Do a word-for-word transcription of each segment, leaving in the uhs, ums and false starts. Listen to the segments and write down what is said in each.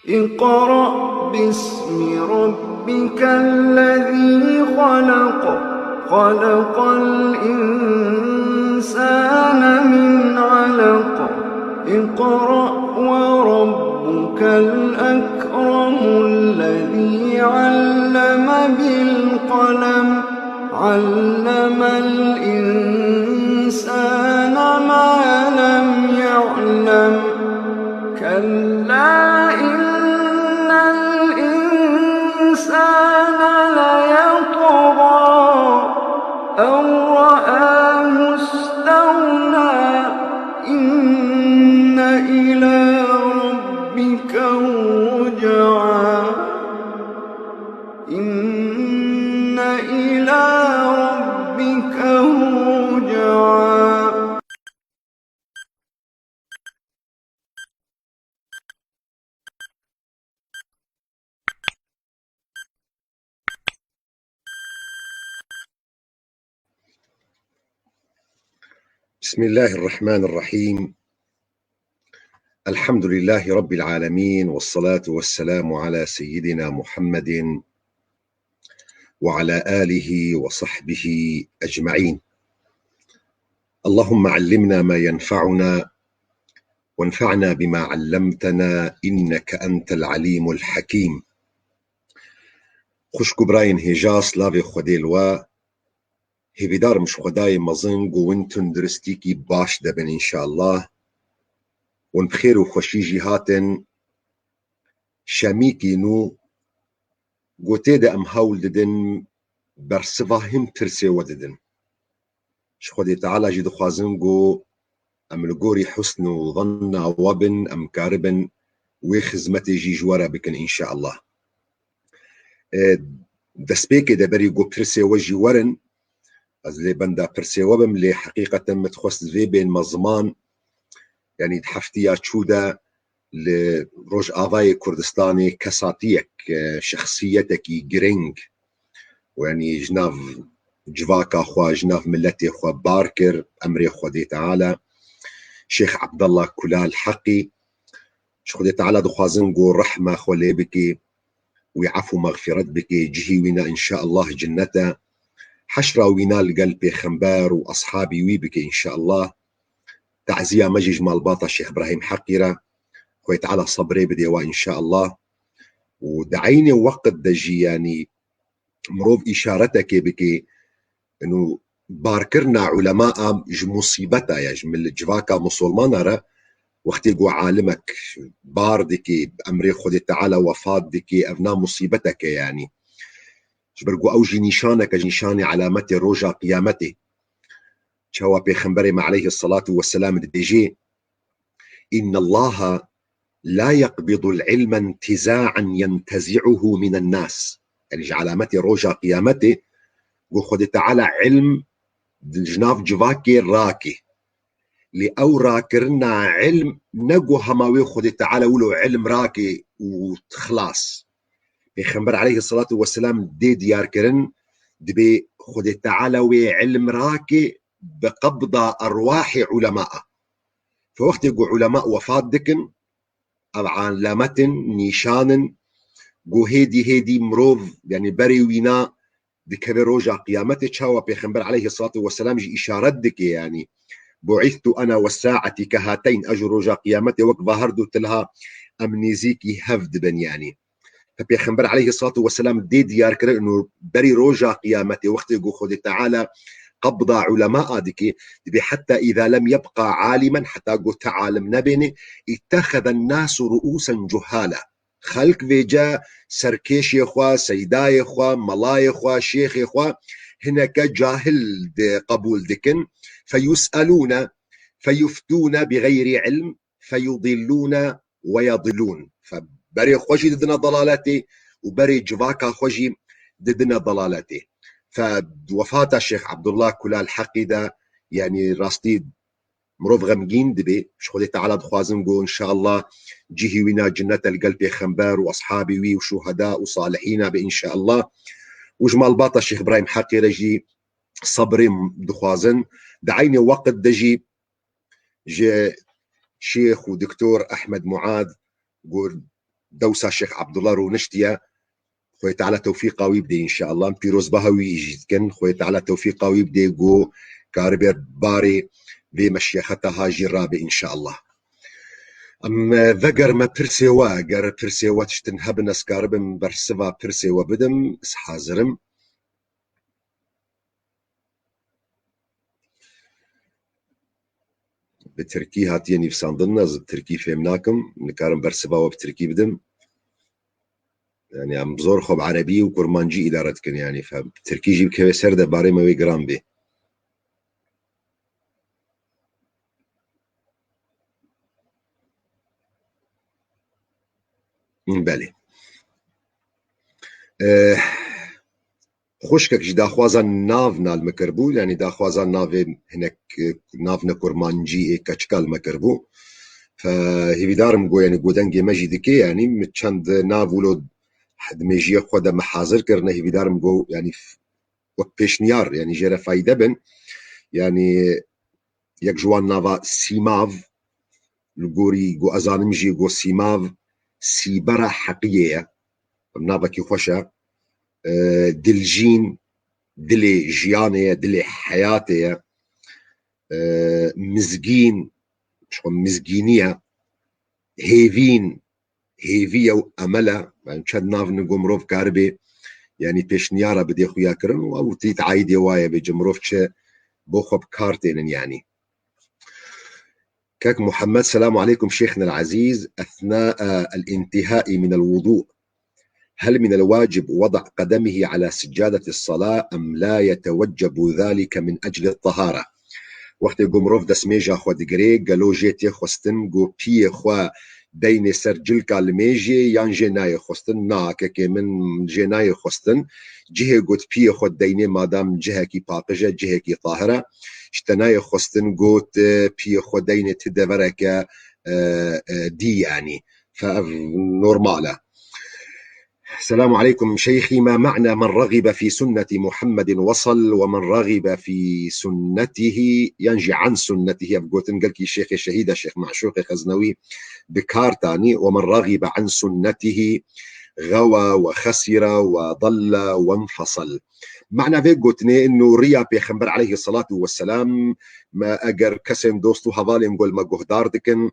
اقرأ باسم ربك الذي خلق، خلق الإنسان من علق، اقرأ وربك الأكرم الذي علم بالقلم، علم الإنسان ما لم يعلم، كلا إن الإنسان ليطغى أن رآه استغنى، إن إلى ربك الرجعى، إن إلى ربك الرجعى. بسم الله الرحمن الرحيم. الحمد لله رب العالمين، والصلاة والسلام على سيدنا محمد وعلى آله وصحبه أجمعين. اللهم علمنا ما ينفعنا، وانفعنا بما علمتنا، إنك أنت العليم الحكيم. Xwişk û birayên hêja, slavê Xwedê li we. Hêvîdar im ji Xwedayê mezin ku win tunduristîkî baş de bin înşallah. Win bi xêr û xweşî jî hatin. Şemîkî nû ku tê de em hewl didin, bersiva hin pirsê we didin. Ji Xwedê Teala jî dixwazin ku em li gorî husn û zanna we bin, em karibin wê xizmetê jî ji we re bikin înşallah. E, destpêkê de berî ku pirsê we jî werin, ez lê benda pirsê we bim, lê heqîqeten min dixwest vê bênme ziman, yanî di heftiya çû de li Rojavayê Kurdistanê kesatiyek, e, şexsiyetekî giring, û yanî ji nav civaka xwe, ji nav miletê xwe bar kir, emrê Xwedê Teala, Şêx Ebdullah Kulal Heqî. Ji Xwedê Teala dixwazin ku rehma xwe lê bike, wî efû mexfîret bike, cihî wîna înşallah cinnet e. Heşra wîna li gel pêxember û eshabî wî bike înşallah. Teziya me jî ji malbata Şêx Brahîm Heqî re. Xwedê Teala sebrê bidê we înşallah. Û di eynê weqt de jî, yanî, mirov îşaretekê bike, ino barkirina ulema a ji musîbeta ye, ji mil-, civaka musulmana re, wextê ku alimek bar dike, emrê Xwedê Teala wefat dike, ev na musîbeteke, yanî. Ji ber ku ew jî nîşaneke, ji nîşanê alametê roja qiyametê. Çawa Pêxemberê me aleyhi salatu vesselam dibêje, "إن الله لا يقبض العلم انتزاعا ينتزعه من الناس." Yanî ji alametê roja qiyametê, ku Xwedê Teala ilm di ji nav civakê rake. Lê ew rakirina ilm ne ku hema wê Xwedê Teala wilo ilm rake û xilas. Pêxember aleyhi salatu vesselam dê diyar kirin, dibê Xwedê Teala wê ilm rake bi qebda erwahê ulema. Fe wextê ku ulema wefat dikin, ev alamet in, nîşan in, ku hêdî hêdî mirov, yanî berê wîna dikeve roja qiyametê, çawa Pêxember aleyhi salatu vesselam jî îşaret dike, yanî, "بعثت أنا والساعة كهاتين", ez ji roja qiyametê wek va her du tilha em nêzîkî hev dibin, yanî. Pêxember aleyhi salatu vesselam dê diyar kirin û berî roja qiyametê, wextê ku Xwedê Teala qebda ulema a dike, dibê, "حتى إذا لم يبق عالما", heta ku ti alim nebêne, "اتخذ الناس رؤوسا جهالا." Xelk vêce serkêşê xwe, seydayê xwe, melayê xwe, şêxê xwe hineke cahil di qebûl dikin. "فيسألون فيفتون بغير علم فيضلون ويضلون." Fe berê xwe jî didine dalaletê û berê civaka xwe jî didine dalaletê. Fe wefata Şêx Ebdullah Kulal Heqî de, yanî rastî mirov xemgîn dibe. Ji Xwedê Teala dixwazin ku înşallah cihî wîna cinnet e li gel pêxember û eshabî wî û şuheda û salihîna be înşallah. Û ji malbata Şêx Îbrahîm Heqî re jî sebrê dixwazin. Di eynê weqt de jî ji Şêx û Doktor Ehmed Muad ku dewsa Şêx Ebdullah rûniştiye. Xwedê Teala tewfîqa wî bidê înşeallah. Em pîrozbaha wî jî dikin. Xwedê Teala tewfîqa wî bidê ku karibe barê vê meşyexeta ha jî rabe înşeallah. Em, e, veger me pirsê we, ger pirsê we tiştin hebin, ez karibim bersiva pirsê we bidim, ez hazir im. Bi tirkî hatiye nivîsandin, ez bi tirkî fêm nakim, nikarim bersiva we bi tirkî bidim. Yani em zor xwe bi erebî û kurmancî îdare dikin, yani fe-, tirkî jî bikeve ser de barê me wê giran bê. Belê. Eh, xwişkek jî daxwaza nav na li me kiribû, yani daxwaza navê hinek, eh, navne kurmancî ê keçika li me kiribû. Fe hêvîdar im ku, yani ku dengê me jî dike, yani min çend nav wilo di mêjiyê xwe de me hazir kirine, hêvîdar im ku, yani wek pêşniyar, yani jê re fayde bin. Yani yek ji wan nava Sîmav, li gorî ku ez zanim jî ku Sîmav sîbera heqiyê ye. Navekî xweş e. E, Diljîn, dilê jiyanê ye, dilê heyatê ye. E, Mizgîn, ji xwe mizgînî ye. Hêvîn, hêvî ye û emel e. Yani çend nav ne ku mirov karibê, yani pêşniyara bidê xuya kirin û ew tî taîdê waye bê, ci mirov çi bo xwe bi kar tênin yani. Kek Muhammed, selamu aleykum şêxna el-ezîz. Ethnâ el-intihâi minel wudû, هل من الواجب وضع قدمه على سجادة الصلاة أم لا يتوجب ذلك من أجل الطهارة؟ Wextê ku mirov destmêja xwe digirê, gelo jê tê xwestin ku piyê xwe deynê ser cilka limêjê yan jê nayê xwestin? Na, kekê min, jê nayê xwestin. Cihê ku piyê xwe deynê madam cihekî paqij e, cihekî tahir e, ji te nayê xwestin ku piyê xwe deynê ti devereke, e, e, dî, yanî. Fe ev normal e. السلام عليكم شيخي، ما معنى من رغب في سنة محمد وصل ومن رغب في سنته، yan jî عن سنته، ev gotin gelkî şêxê şehîda Şêx Meşûqê Xeznewî bi kar tanî, ومن رغب عن سنته غوى وخسر وضل وانفصل. Mana vê gotinê inu riya Pêxember aleyhissalatu vesselam, me eger kesên dost û hevalên gol me guhdar dikin,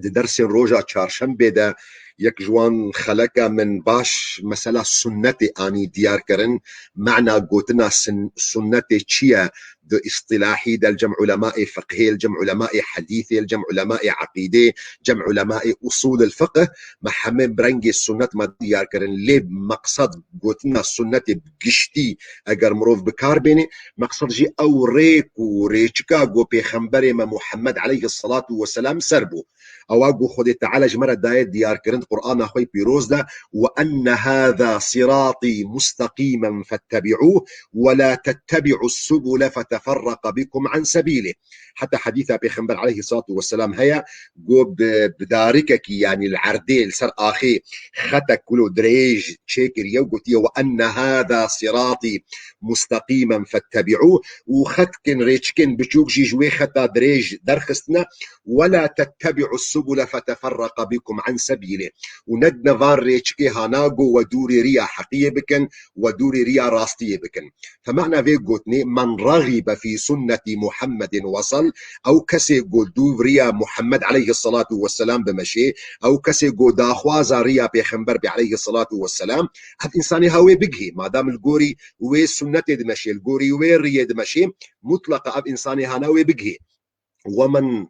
di dersên roja çarşembê de yek ji wan xeleka min baş mesela sunnetê anî diyar kirin. Mana gotina sin-, sunnetê çi ye? Di îstilahî de, li cem ulemaê fiqhê, li cem ulemaê hedîsê, li cem ulemaê eqîdê, cem ulemaê usul el fiqh, me hemê bi rengê sunnet me diyar kirin. Lê meqsed gotina sunnetê bi giştî eger mirov bi kar bêne, meqsed jî ew rêk û rêçika ku Pêxemberê me Muhammed aleyhissalatu vesselam ser bû. Ewa ku Xwedê Teala ji me re daye diyarkirin di Qur'ana xwe yê pîroz de, "Ve enne hâzâ sirâtî mustekîmen fettebi'ûh ve la tettebi'us subule feteferreqe bikum an sebîlih." Heta hedîsa Pêxember aleyhissalatu vesselam heye, ku bi, bi darikekî, yanî li erdê, li ser axê xetek wilo dirêj çêkiriye û gotiye, "Ve enne hâzâ sirâtî mustekîmen fettebi'ûh." Û xetkin, rêçikên biçûk jî ji wê xeta dirêj derxistine, "Ve la tettebi'us subule feteferreqe bikum an sebîlih." Û nedine van rêçikê hana ku we dûrî riya heqiyê bikin, we dûrî riya rastiyê bikin. Fe mana vê gotinê, "Men ragîbe fî sunnetî Muhammedin wesel", ew kesê ku dûv riya Muhammed aleyhissalatu vesselam bimeşê, ew kesê ku daxwaza riya Pêxember bê aleyhissalatu vesselam, ev însanê ha wê bigihê. Madam li gorî wê sunnetê dimeşê, li gorî wê riyê dimeşê, mutleqa ev însanê hana wê bigihê. "Ve men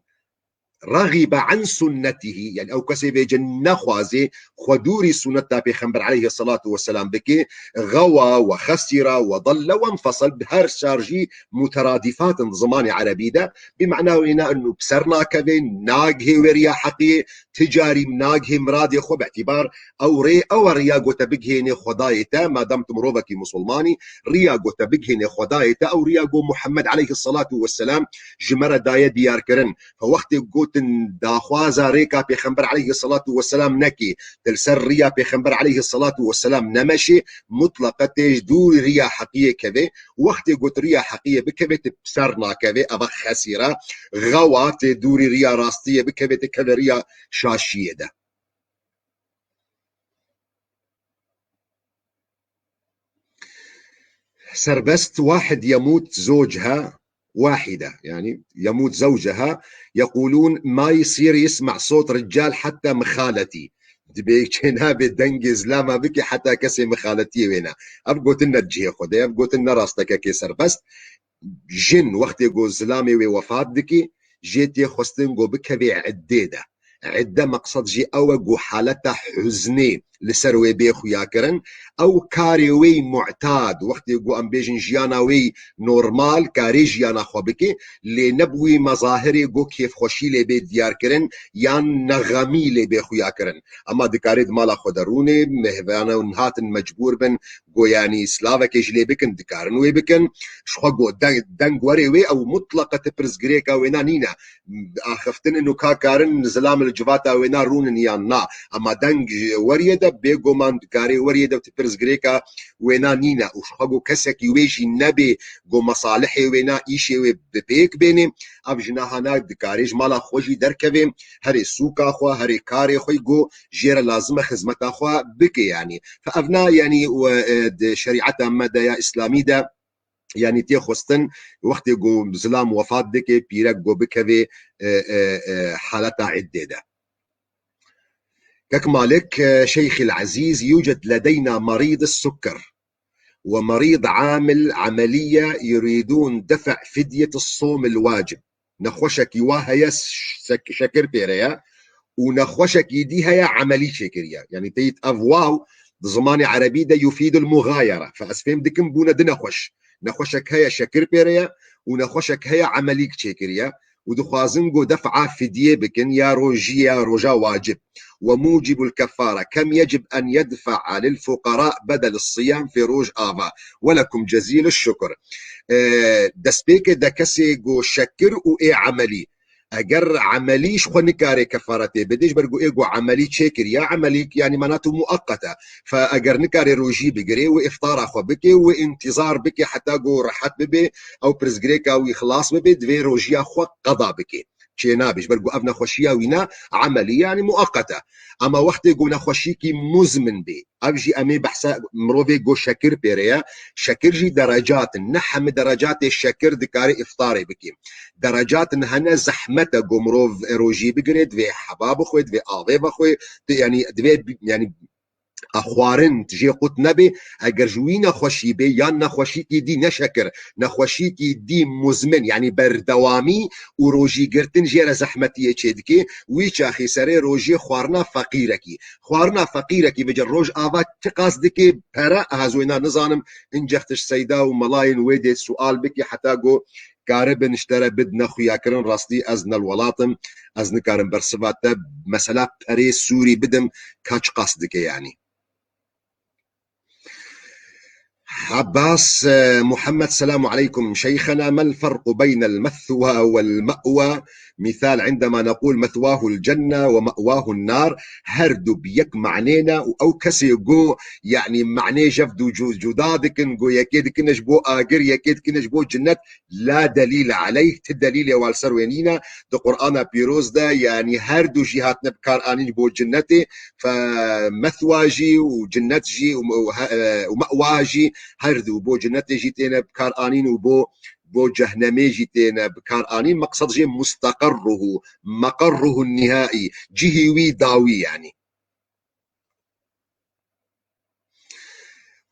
ragîbe an sunnetihî", yani ew kesê vêce nexwazê xwe dûrî sunneta Pêxember aleyhissalatu vesselam bike, "gawa ve xesîra ve dalle ve infesel", her çar jî muteradîfat in di zimanê erebî de, bi mana wêna inu bi ser nakeve, nagihê wê riya heqiyê, ti carî nagihê miradê xwe, bi îtîbar ew rê, ew riya ku te bigihênê Xwedayê te, madam tu mirovekî musulmanî, riya ku te bigihênê Xwedayê te, ew riya ku Muhammed aleyhissalatu vesselam ji me re daye diyarkirin. Fe wextê gotin daxwaza rêka Pêxember aleyhissalatu vesselam nekî, tu li ser riya Pêxember aleyhissalatu vesselam nemeşî, mutleqa tê ji dûrî riya heqiyê kevê. Wextê got riya heqiyê bikevê, tu bi ser nakevê, eva xesîra, gawa tê dûrî riya rastiyê bikevê, tu kevê riya şaşiyê de. سربست واحد يموت زوجها واحدة، يعني يموت زوجها، يقولون ما يصير يسمع صوت رجال حتى مخالتي. Dibê çênabê dengê zilama bike heta kesê mixaletiyê wê ne. Ev gotin ne cihê xwe de, ev gotin ne rastekekê serbest. Jin wextê ku zilamê wê wefat dike, jê tê xwestin ku bikevê iddê de. Idde meqsed jî ew e ku haleta huznê li ser wê bê xuyakirin. Ew karê wê mu'tad, wextê ku em bêjin jiyana wê normal, karê jiyana xwe bike, lê ne bi wî mezahirê ku kêfxweşî lê bê diyarkirin yan nexemî lê bê xuyakirin. Ema dikarê di mala xwe de rûnê, mêhvana nihatin mecbûr bin, ku yanî silavekê ji lê bikin, dikarin wê bikin. Ji xwe got, deng, deng werê wê, ew mutleqa ti pirsgirêka wêna nîne. Axiftin û ka karin zilam li civata wêna rûnin yan na. Ema deng ji weriyê de, bêguman dikarê weriyê de ti pirsgirêka wêna nîne. Û ji xwe got, kesekî wê jî nebê, got, mesalihê wêna, îşê wê bi pêk bênê. Ev jina hana dikarê ji mala xwe jî derkevê, herê sûka xwe, herê karê xwe, got, jê re lazim e xizmeta xwe bike, yanî. Fe ev na, yanî, we, e, di şerîeta me de ya îslamî de, yanî, tê xwestin wextê ku zilam wefat dike, pîrek ku bikevê, e, e, e, haleta iddê de. Kek Malik, e, Şeyxî Ezîz, يوجد لدينا مريض السكر ومريض عامل عملية يريدون دفع فدية الصوم الواجب. Nexweşekî wa heye, şek-, şekir pêre ye û nexweşekî dî heye, emelî çêkiriye. Yanî teyit ev waw di zimanê erebî de yufîdul muxayere. Fe ez fêm dikim bûne di nexweş. Nexweşek heye şekir pêre ye û nexweşek heye emelîk çêkiriye û dixwazin ku def'a fidyê bikin ya rojî ya roja wacib. وموجب الكفارة كم يجب أن يدفع للفقراء بدل الصيام في Rojava. ولكم جزيل الشكر. E, destpêkê de kesê ku şekir û ê emelî. Eger emelî ji xwe nikare kefaretê bide, ji ber ku ê ku emelî çêkiriye, emelî, yanî, mana tu muaqqet e. Fe eger nikare rojî bigire û îftara xwe bike û întîzar bike heta ku rehet bibe, ew pirsgirêka wî xilas bibe, divê rojiya xwe qeda bike. Çênabe, ji ber ku ev nexweşiya wî ne emelî, yanî muaqqet e. Ema wextê ku nexweşîkî muzmin bê, ev jî em ê behsa mirovê ku şekir pêre ye, şekir jî derecat in, ne hemî derecatê şekir dikare îftarê bike. Derecat in, hene zehmet e ku mirov rojî bigire, divê heba bixwe, divê avê vexwe, di-, yanî divê bi-, yanî a xwarin tijê qut nebe, eger ji wî nexweşî bê, yan nexweşîkî dî ne şekir, nexweşîkî dî muzmin, yanî berdewamî û rojî girtin jê re zehmetiyê çêdike, wî çaxî serê rojê xwarina feqîrekî. Xwarina feqîrekî vêca Rojava çiqas dike pere, ez wêna nizanim, incex tij seyda û melayên wê dê sual bike heta ku karibin ji te re bidine xuyakirin, rastî ez ne li welat im, ez nikarim bersiva te mesela perê Sûrî bidim, ka çiqas dike yanî. Abbas, e, Muhammed, selamu aleykum. Şeyxena, mel ferqu beynel methwa wel me'wa? Misal, indema nequl methwahul cenne ve me'wahun nar, her du bi yek manê ne û ew kesê go, yanî manê jev du cu-, cuda dikin, go yekê dikine ji bo agir, yekê dikine ji bo cinnet, la delîle aleyh, ti delîlê wa li ser wê nîne. Di Qur'ana Pîroz de, yanî her du jî hatine bi kar anîn ji bo cinnetê, fe methwa jî û cinnet jî û, û he-, û me'wa jî her du bo cinnetê jî têne bi kar anîn û bo, bo cehnemê jî têne bi kar anîn. Meqsed jê musteqerruhu, meqerruhu nihai, cihî wî dawî yanî.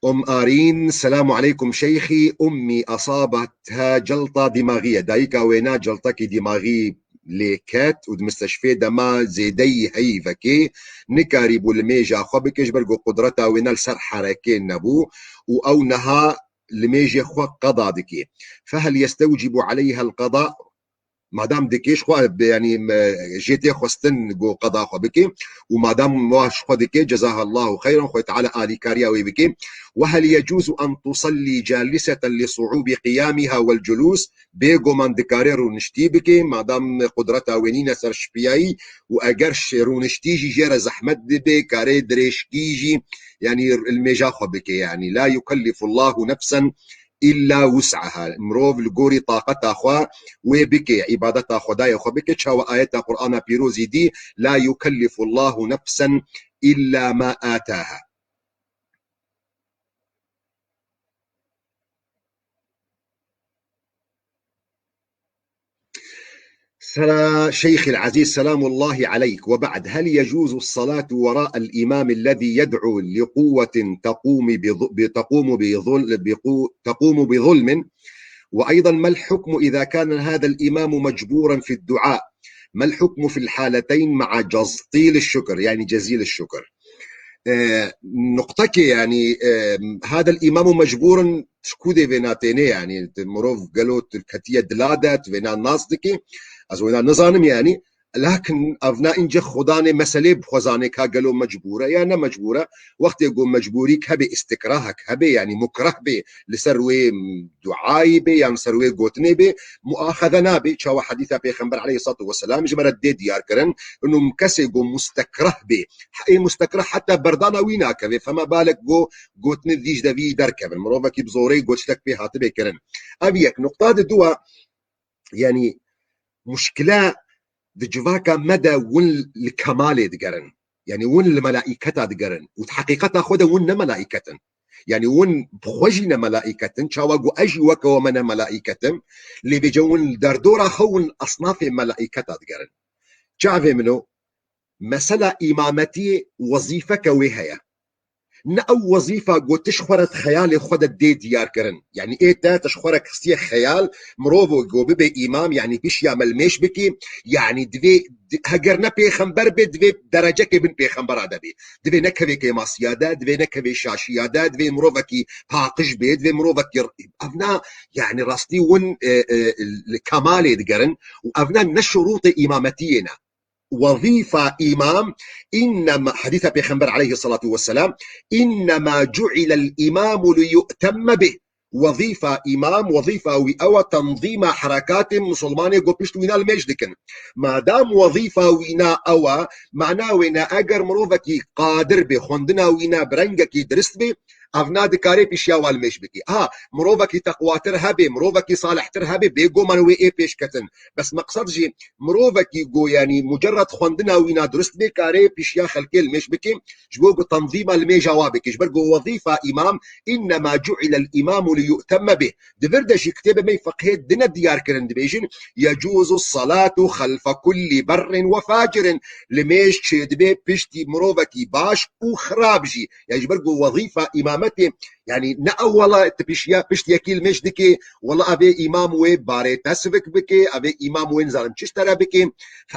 Om Arîn, selamu aleykum şeyxî, ummî asabetha celta dimagîye. Dayika wêna celtekî dimagî lê ket û di misteşfê de ma zêdeyî heyî vekê. Nikarîbû limêja xwe bike, ji ber ku qudreta wêna li ser herekê nebû û ew niha limêjê xwe qeda dike. Fehel yestewcibu aleyha el qeda? Madam dike ji xwe, yanî, me, jê tê xwestin ku qeda xwe bike û madam wa ji xwe dike, cezahallahu xeyran, Xwedê Teala alîkariya wê bike. Ve hel yecuzu en tusalli caliseten li su'ubi qiyamiha wel culus? Bêguman dikare rûniştî bike, madam qudreta wê nîne ser şipiyayî û eger şi-, rûniştî jî jê re zehmet dibe, kare dirêjkî jî, yanî, li mêja xwe bike, yanî, la yukellifullahu nefsen illa wus'aha. Mirov li gorî taqeta xwe wê bike, îbadeta Xwedayê xwe bike, çawa ayeta Qur'ana Pîrozî dî, la yukellifullahu nefsen illa ma ataha. ترى شيخي العزيز سلام الله عليك، وبعد، هل يجوز الصلاة وراء الإمام الذي يدعو لقوة تقوم بظ-، بتقوم بظل-، بقو-، تقوم بظلم؟ وأيضًا، ما الحكم إذا كان هذا الإمام مجبورا في الدعاء؟ ما الحكم في الحالتين مع جزطيل الشكر، يعني جزيل الشكر؟ Eh, nuqtekê, yanî, eh, hada îmam û mecbûr in, ji ku dê vêna têne, yanî, tu mirov gelo tu ketiye dila de, tu vêna nas dikê, ez wêna nizanim, yanî, lakin evna înce xudanê meselê bi xwe zane ka gelo mecbûr e ya ne mecbûr e. Wextê ku mecbûrîk hebe, îstikrahek hebe, yanî mukreh bê, li ser wê duayî bê yan li ser wê gotinê bê, muaxeze nabe. Çawa hedîsa Pêxember aleyhissalatu vesselam ji me re dê diyar kirin, û kesê ku mustekreh bê, ê mustekreh heta berdana wî nakeve, fema balek ku gotinê dî ji devî derkevin. Mirovekî bi zorê got tiştek pê hatibê kirin. Ev yek. Nuqta di dua, yanî muşkile di civaka me de win li kemalê digerin. Yanî win li melaîketa digerin. Û di heqîqeta xwe de win ne melaîket in. Yanî win bi xwe jî ne melaîket in. Çawa ku ez jî weke we me ne melaîket im. Lê bêje win li derdora xwe win esnafê melaîketa digerin. Çavê min o, mesela îmametiyê wezîfeke wê heye. Ne ew wezîfa ku tu ji xwe re di xeyalê xwe de dê diyar kirin. Yanî ê te, tu ji xwe re kisiye xeyal, mirovo ku bibe îmam, yanî pişiya me li mêj bikî, yanî divê, di-, heger ne pêxember bê, divê derecekê bin pêxembera de bê. Divê nekevê kêmasiya de, divê nekevê şaşiya de, divê mirovekî paqij bê, divê mirovekî r-, evna, yanî rastî win, e, e, li kemalê digerin û evna ne şurûtê îmametiyê ne. Wezîfa îmam, înnema, hedîsa Pêxember aleyhissalatu vesselam, "Înnema cu'ilel îmamu li yu'temme bih." Wezîfa îmam, wezîfa wî ew e, tenzîma herekatê misilmanê ku pişt wîna li mêj dikin. Madam wezîfa wîna ew e, mana wê ne, eger mirovekî qadir bê, xwendina wîna bi rengekî dirist bê, evna dikare pişiya wan mêj bike. Ha, mirovekî teqwatir hebe, mirovekî salihtir hebe, bêguman wê ê pêş ketin. Bes meqsed jî mirovekî ku, yanî, mucerred xwendina wîna durust bê, kare pişiya xelkê li mêj bike, ji bo ku tenzîma li mêja wa bike. Ji ber ku wezîfa îmam, "Înnema cu'ilel îmamu li yu'temme bih." Di vir de jî kitêbê me fiqhê dine diyar kirin, dibêjin, "Yecuzu salatu xelfe kulli berrin ve facirin." Li mêj çêdibe piştî mirovekî baş û xirab jî. Ya ji ber ku wezîfa îmametê, yanî ne ew wela tu pişiya, pişt yekî li mêj dikê, wela evê îmam wê barê te sivik bike, evê îmam wê nizanim çi ji te re bike.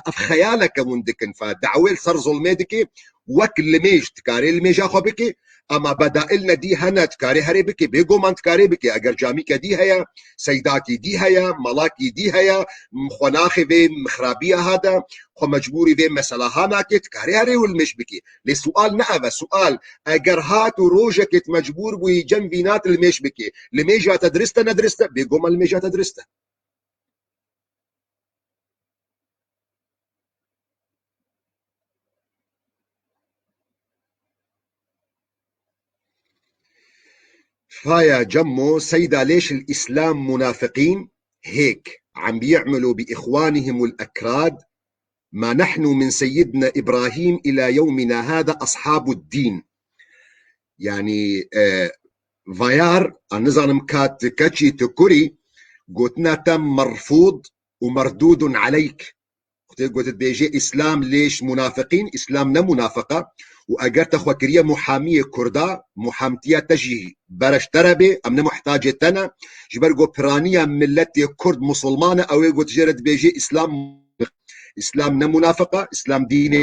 Ev xeyaleke hûn dikin, fe dawê li ser zulmê dike, wek li mêj dikarê li mêja xwe bike, ama bedail ne dî hene, dikarê herê bike, bêguman dikarê bike. Eger camîke dî heye, seydakî dî heye, malakî dî heye, xwenaxê vê xirabiya hade, xwe mecbûrî vê mesela ha nake, dikarê herê û li mêj bike. Lê sual ne ev e, sual, eger hat û rojekê tu mecbûr bûyî cem vînat li mêj bike, li mêja te dirist e, nedirist e? Bêguman li mêja te dirist e. Faya Cemmo, Seyda, lêş il Îslam munafiqîn hêk, em biyemilû bi îxwanihim ul ekrad, ma nehnu min Seyyidna Îbrahîm ila yewmina hada ashabud dîn. Yanî, e, vayar, a nizanim ka tu keçî tu kurî, gotina te merfûd û merdûdun aleyk. Xwedê got, dibêje, Îslam lêş munafiqîn, Îslam ne munafiq e. Û eger te xwe kiriye muhamiyê Kurda, muhamtiya te jî bereş te re bê, em ne muhtacê te ne. Ji ber ku piraniya miletê Kurd musulman e, ew ê got jê re dibêje Îslam, Îslam ne munafiq e, Îslam dînê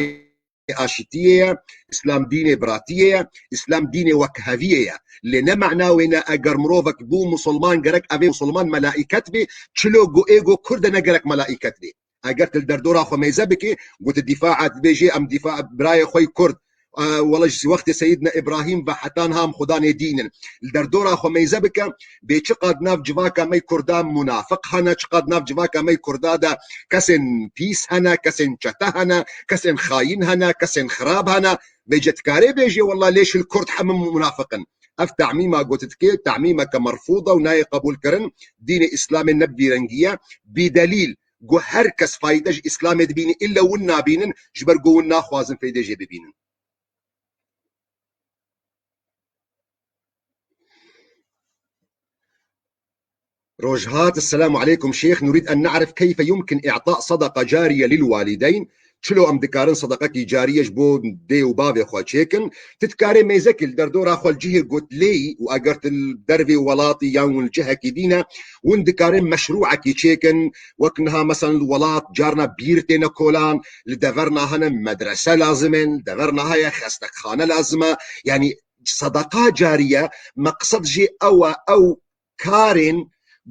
aşitiyê ye, Îslam dînê biratiyê ye, Îslam dînê wekheviyê ye. Lê ne mana wê ne eger mirovek bû musulman gerek evê musulman melaîket bê, çilo ku ê ku Kurd e ne gerek melaîket bê. Eger tu li derdora xwe mêze bikî, ku tu dîfaa dibêjê em dîfaa birayê xwe yî Kurd, e, wele ji wextê Seyidna Îbrahîm ve heta niha em xudanê dîn in. Li derdora xwe mêze bike, bê çiqad nav civaka me yî Kurda munafiq hene, çiqad nav civaka me yî Kurda de kesên pîs hene, kesên çete hene, kesên xayîn hene, kesên xirab hene. Vêce dikarê bêjê, wela lêş il Kurd hemû munafiq in. Ev tamîma got dike, tamîmeke merfûd e û nayê qebûlkirin. Dînê Îslamê ne bi vî rengî ye. Bîdelîl, ku her kes fayde ji Îslamê dibîne, îlle win nabînin, ji ber ku win naxwazin feydê jê bibînin. Rojhat, Esselamu aleykum Şêx, نريد أن نعرف كيف يمكن إعطاء صدقة جارية للوالدين؟ Çilo em dikarin sedeqekî cariyê ji bo dê û bavê xwe çêkin? Ti dikarê mêzekî li derdora xwe li cihê got lêyî û eger tu li dervê welatî yan li cihekî dî ne, hûn dikarin meşrûekî çêkin, wek niha mesela li welat carna bîr têne kolan, li deverna hene medrese lazim in, li deverna heye xestexane lazim e. Yanî sedeqa cariye meqsed jê ew e, ew karên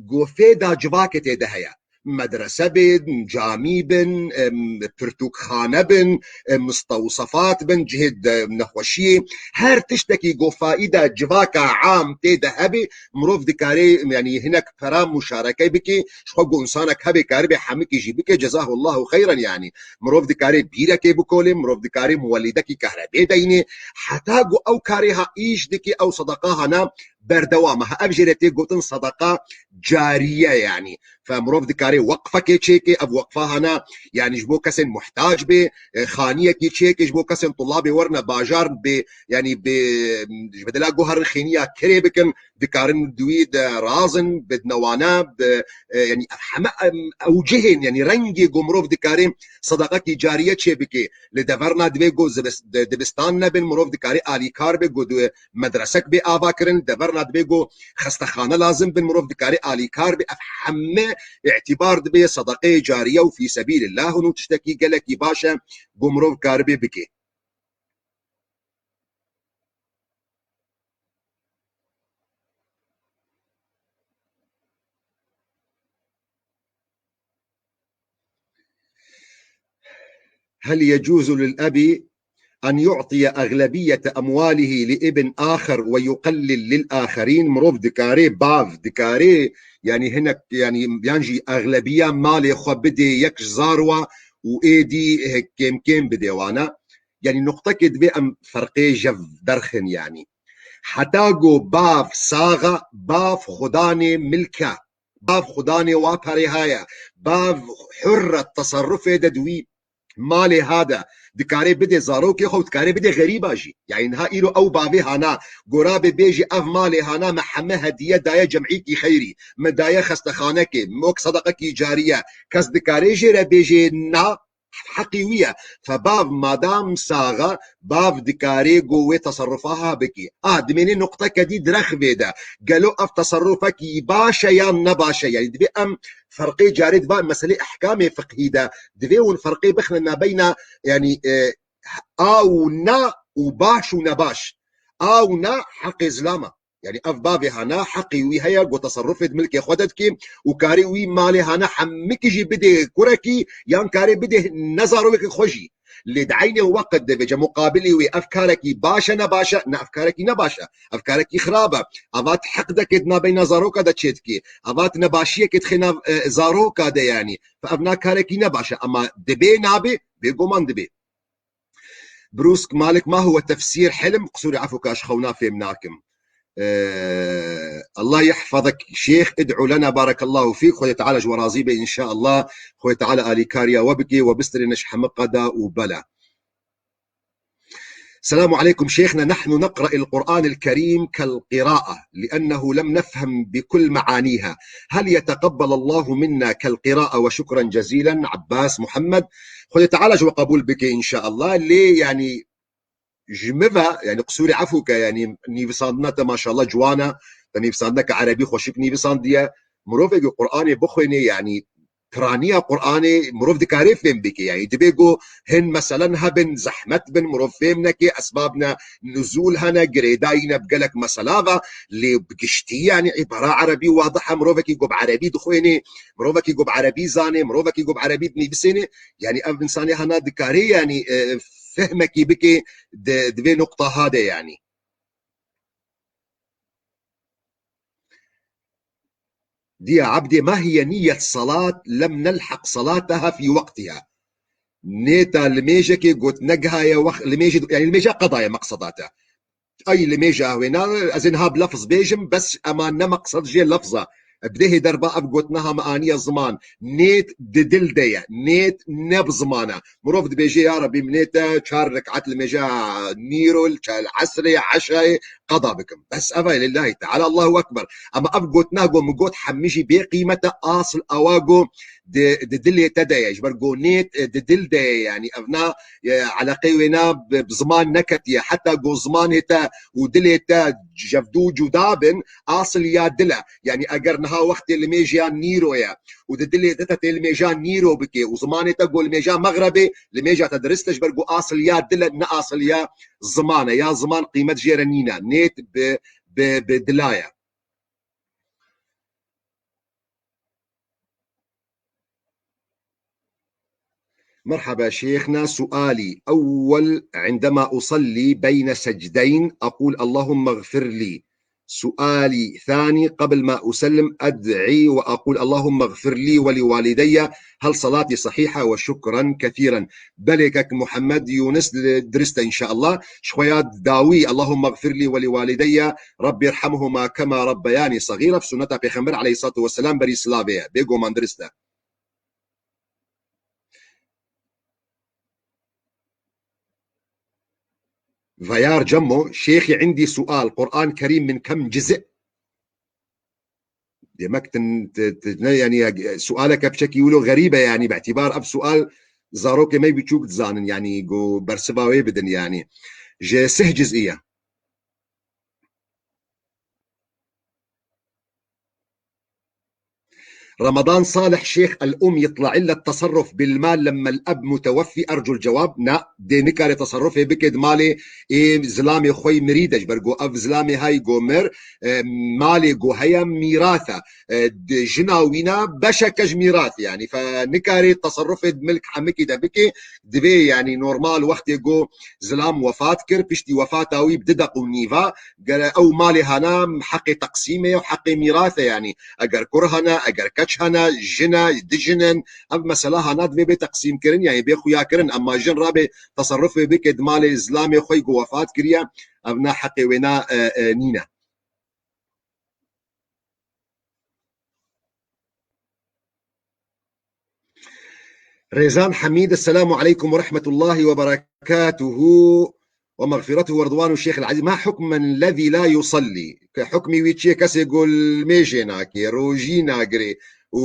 ku fêda civakê tê de heye. Medrese bin, camî bin, em, pirtûkxane bin, em, mistewsefat bin, cihê de nexweşiyê, her tiştekî ku faîda civaka am tê de hebe, mirov dikare, yanî hinek pera muşareke bike, ji xwe ku insanek hebe karibe hemikî jî bike, cezahullahu xeyran yanî. Mirov dikare bîrekê bikole, mirov dikare muwelîdekî kehrebê deyne, heta ku ew karê ha îş dike, ew sedeqa hana berdewam e. Ha, ev jê re tê gotin sedeqa cariye yanî. Fe mirov dikare weqfekê çêke, ev weqfa hana, yanî ji bo kesên muhtac bê, e, xaniyekî çêke, ji bo kesên tulabê werine bajar bê, yanî bi, ji bedela guherin xêniya kirê bikin, dikarin di wî de razin, bidine wana, bi, e, yanî ev heme, em, ew cihên, yanî rengê ku mirov dikare sedeqekî cariye çê bike. Li deverna divê ku zibis-, di-, dibistan nebin, mirov dikare alîkar be, ku di medresek bê ava kirin, deverna divê ku xestexane lazim bin, mirov dikare alîkar be. Ev heme îtîbar dibe sedeqeyê cariye û fî sebîlillah hûn û tiştekî gelekî baş e ku mirov karibe bike. هل يجوز للأب أن يعطي أغلبية أمواله لابن آخر ويقلل للآخرين؟ Mirov dikare, bav dikare, yanî hinek, yanî yan jî exlebiya malê xwe bidê yek ji zarwa û êdî, eh, kêm kêm bidê wana. Yanî nuqtekê divê em ferqê jev derxin yanî. Heta ku bav sax e, bav xudanê milk e. Bav xudanê wa perê haya. Bav hurr e, teserrufê de di wî malê ha de. Dikare bidê zarokê xwe û dikare bidê xerîba jî. Yanî niha îro ew bavê hana, gora bê bêjî ev malê hana me heme hediye daye cemîkî xeyrî, me daye xestexanekê, me wek sedeqekî cariye. Kes dikare jê re bêjê na, heqî wî ye. Fe bav madam sax e, bav dikare ku wê teserrufa ha bikî. A, dimênê nuqteke dî direxvê de. Gelo ev teserrufekî baş e yan ne baş e? Yanî divê em ferqê carê di va meselê ehkamê fiqhî de divê hûn ferqê bixine nabeyna, yanî, e, a û na û baş û nebaş. A û na heqê zilam e. Yanî ev bavê hana heqî wî heye ku teserrufê di milkê xwe de dike û karê wî malê hana hemikî jî bidê kurekî yan karê bidê ne zarokê xwe jî. Lê di eynê weqt de vêce muqabilê wê ev karekî baş e ne baş e? Ne, ev karekî ne baş e. Ev karekî xirab e. Eva di heqdekê di nabeyna zaroka de çêdikê. Eva di nebaşiyekê dixê nav, e, zaroka de yanî. Ev na karekî ne baş e. Ema dibê nabê, bêguman dibê. Brûsk Malik, ما هو تفسير حلم؟ Qisûrê efû ka ji xewna fêm nakim. Ee, Allah yehfazek Şêx, id'u lena, barekallahu fîk. Xwedê Teala ji we razî be, înşaallah. Xwedê Teala alîkariya we bike, we bistirêne ji heme qeda û bela. السلام عليكم شيخنا، نحن نقرأ القرآن الكريم كالقراءة لأنه لم نفهم بكل معانيها، هل يتقبل الله منا كالقراءة؟ وشكرا جزيلا. عباس محمد. Xwedê Teala ji we qebûl bike, înşaallah. Lê, yanî, ji min ve, yanî, qisûrê efû ke, yanî, nivîsandina te, maşallah, ciwan e, te nivîsandineke erebî xweşik nivîsandiye. Mirovekî Qur'anê bixwêne, yanî, piraniya Qur'anê mirov dikare fêm bike. Yanî, dibê ku hin meselen hebin, zehmet bin, mirov fêm neke, esbabne nuzûl hene, girêdayî ne bi gelek mesela ve, lê bi giştî, yanî, îbara erebî wadih e, mirovekî ku bi erebî dixwêne, mirovekî ku bi erebî zane, mirovekî ku bi erebî dinivîsêne, yanî, ev insanê hana dikare, yanî, e, fehmekî bike di, di vê nuqta ha de, yanî. Diya Ebdê, ما هي نية صلاة لم نلحق صلاتها في وقتها؟ Nêta limêjekê got negihaye wext, limêjê, yanî limêja qeda ye meqseda te. Ay limêja wêna, ez ê niha bi lefz bêjim, bes ema ne meqsed jê lefz e. Bi dehê derba ev gotina ha me aniye ziman. Nêt di dil de ye. Nêt ne bi ziman e. Mirov dibêje, ya Rebî, min nê te çar rekat li mêja nîro, li çar esrê, eşayê qeda bikim. Bes ev e, lillahî teala, Allahu Ekber. Ama ev gotina go min got hemî jî bê qîmet e, asl ewa go di, di dilê te de ye. Ji ber go nêt, e, di dil de ye, yanî ev na, e, eleqeyê wê na bi, bi ziman neketiye. Heta go zimanê te û dilê te cevdû cuda bin, asl ya dil e. Yanî eger niha wextê limêjiya nîro ye û di dilê te te tê limêja nîro bikê û zimanê te go limêja mexrebê, limêja te dirist e, ji ber ku asl ya dil e, ne asl ya ziman e. Ya ziman qîmet jê re nîne. Nêt bi, bi, bi dila ye. مرحبا شيخنا، سؤالي أول: عندما أصلي بين سجدين أقول: "اللهم اغفر لي". سؤالي ثاني: قبل ما أسلم أدعي وأقول: "اللهم اغفر لي ولوالدي"، هل صلاتي صحيحة؟ وشكرا كثيرا. Belê kek Muhammed Yunus, dirist e înşeallah. Ji xwe ya dawî: "اللهم اغفر لي ولوالدي، رب ارحمهما كما ربياني صغيرا". Bi sunneta Pêxember aleyhissalatu vesselam berî silavê ye. Bêguman dirist e. Veyar Cemo, Şêxî, عندي سؤال، قرآن كريم من كم جزء؟ Demek tin, ti, ti, ne, yani, ya, sualeke piçekî wilo xerîb e, yani, bi îtibar ev sual zarokê me biçûk dizanin, yani, go bersiva wê bidin, yani. Ji sih cizî ye. رمضان صالح، شيخ، الأم يطلع لها التصرف بالمال لما الأب متوفي؟ أرجو الجواب. Na, dê nikare teserrufê bike di malê ê zilamê xwe yî mirî de, ji ber ku ev zilamê hay go mir, e, malê go heye mîrath e. E, di jina wîna beşeke ji mîrath, yani, fe nikare teserrufê di milk hemikî de bike, divê, yani, normal wextê go zilam wefat kir, piştî wefata wî bi du deq û nîva, gere ew malê hana heqê teqsîmê ye û heqê mîrath e, yanî eger kur hene, eger keç hene, jin e, du jin in, ev mesela hana divê bê teqsîmkirin, yanî bê xuyakirin, ema jin rabê teserrufê bike di malê zilamê xwe ku wefat kiriye, ev na heqê wê na, e, e, nîne. Rêzan Hemîd, السلام عليكم ورحمة الله وبركاته ومغفرته ورضوانه الشيخ العزيز، ما حكم من الذي لا يصلي؟ Ke hukmî wî çi ye? Kesê ku limêjê nake, rojî nagire û,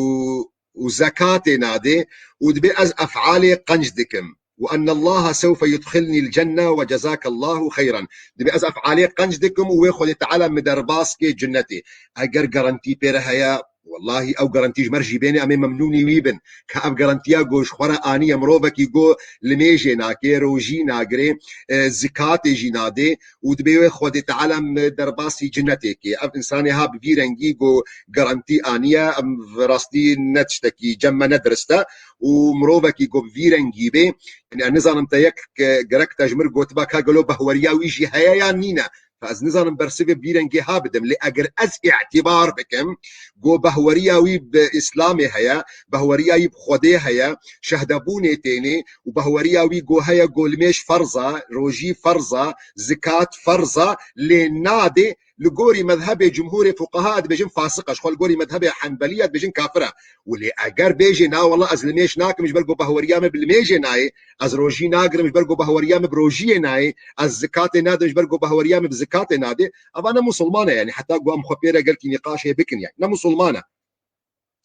û zekatê nade û dibê ez efalê qenc dikim. وأن الله سوف يدخلني الجنة وجزاك الله خيرا. Dibê ez efalê qenc dikim û wê Xwedê Teala min derbas ke cinnetê. Eger garantî pê re heye, wellahî ew garantî ji me re jî bêne, em ê memnûnî wî bin. Ka ev garantiya ku ji xwe re aniye mirovekî ku limêjê nake, rojî nagirê, e, zikatê jî nadê û dibê wê Xwedê Teala min derbasî cinnetê ke. Ev însanê ha bi vî rengî ku garantî aniye, em bi rastî ne tiştekî cem me ne dirist e. Û mirovekî ku bi vî rengî bê, yani, ez nizanim te yek, e, gerek te ji min gotiba ka gelo behweriya wî jî heye yan nîne. Fe ez nizanim bersivê bi vî rengê ha bidim. Lê eger ez îtibar bikim, ku behweriya wî bi Îslamê heye, behweriya wî bi Xwedê heye, şehdebûnê tênê û behweriya wî ku heye, ku limêj ferz e, rojî ferz e, zikat ferz e, lê nadê, li gorî mezhebê cumhurê fuqeha dibêjin fasiq e, ji xwe li gorî mezhebê henbelî ya dibêjin kafir e. Û lê eger bêjê, na wela ez limêj nakim ji ber ku behweriya min bi limêjê nayê, ez rojî nagirim ji ber ku behweriya min bi rojiyê nayê, ez zikatê nadim ji ber ku behweriya min bi zikatê nadê, eva ne musulman e, yani heta ku em xwe pê re gelkî nîqaşê bikin, yani ne musulman e.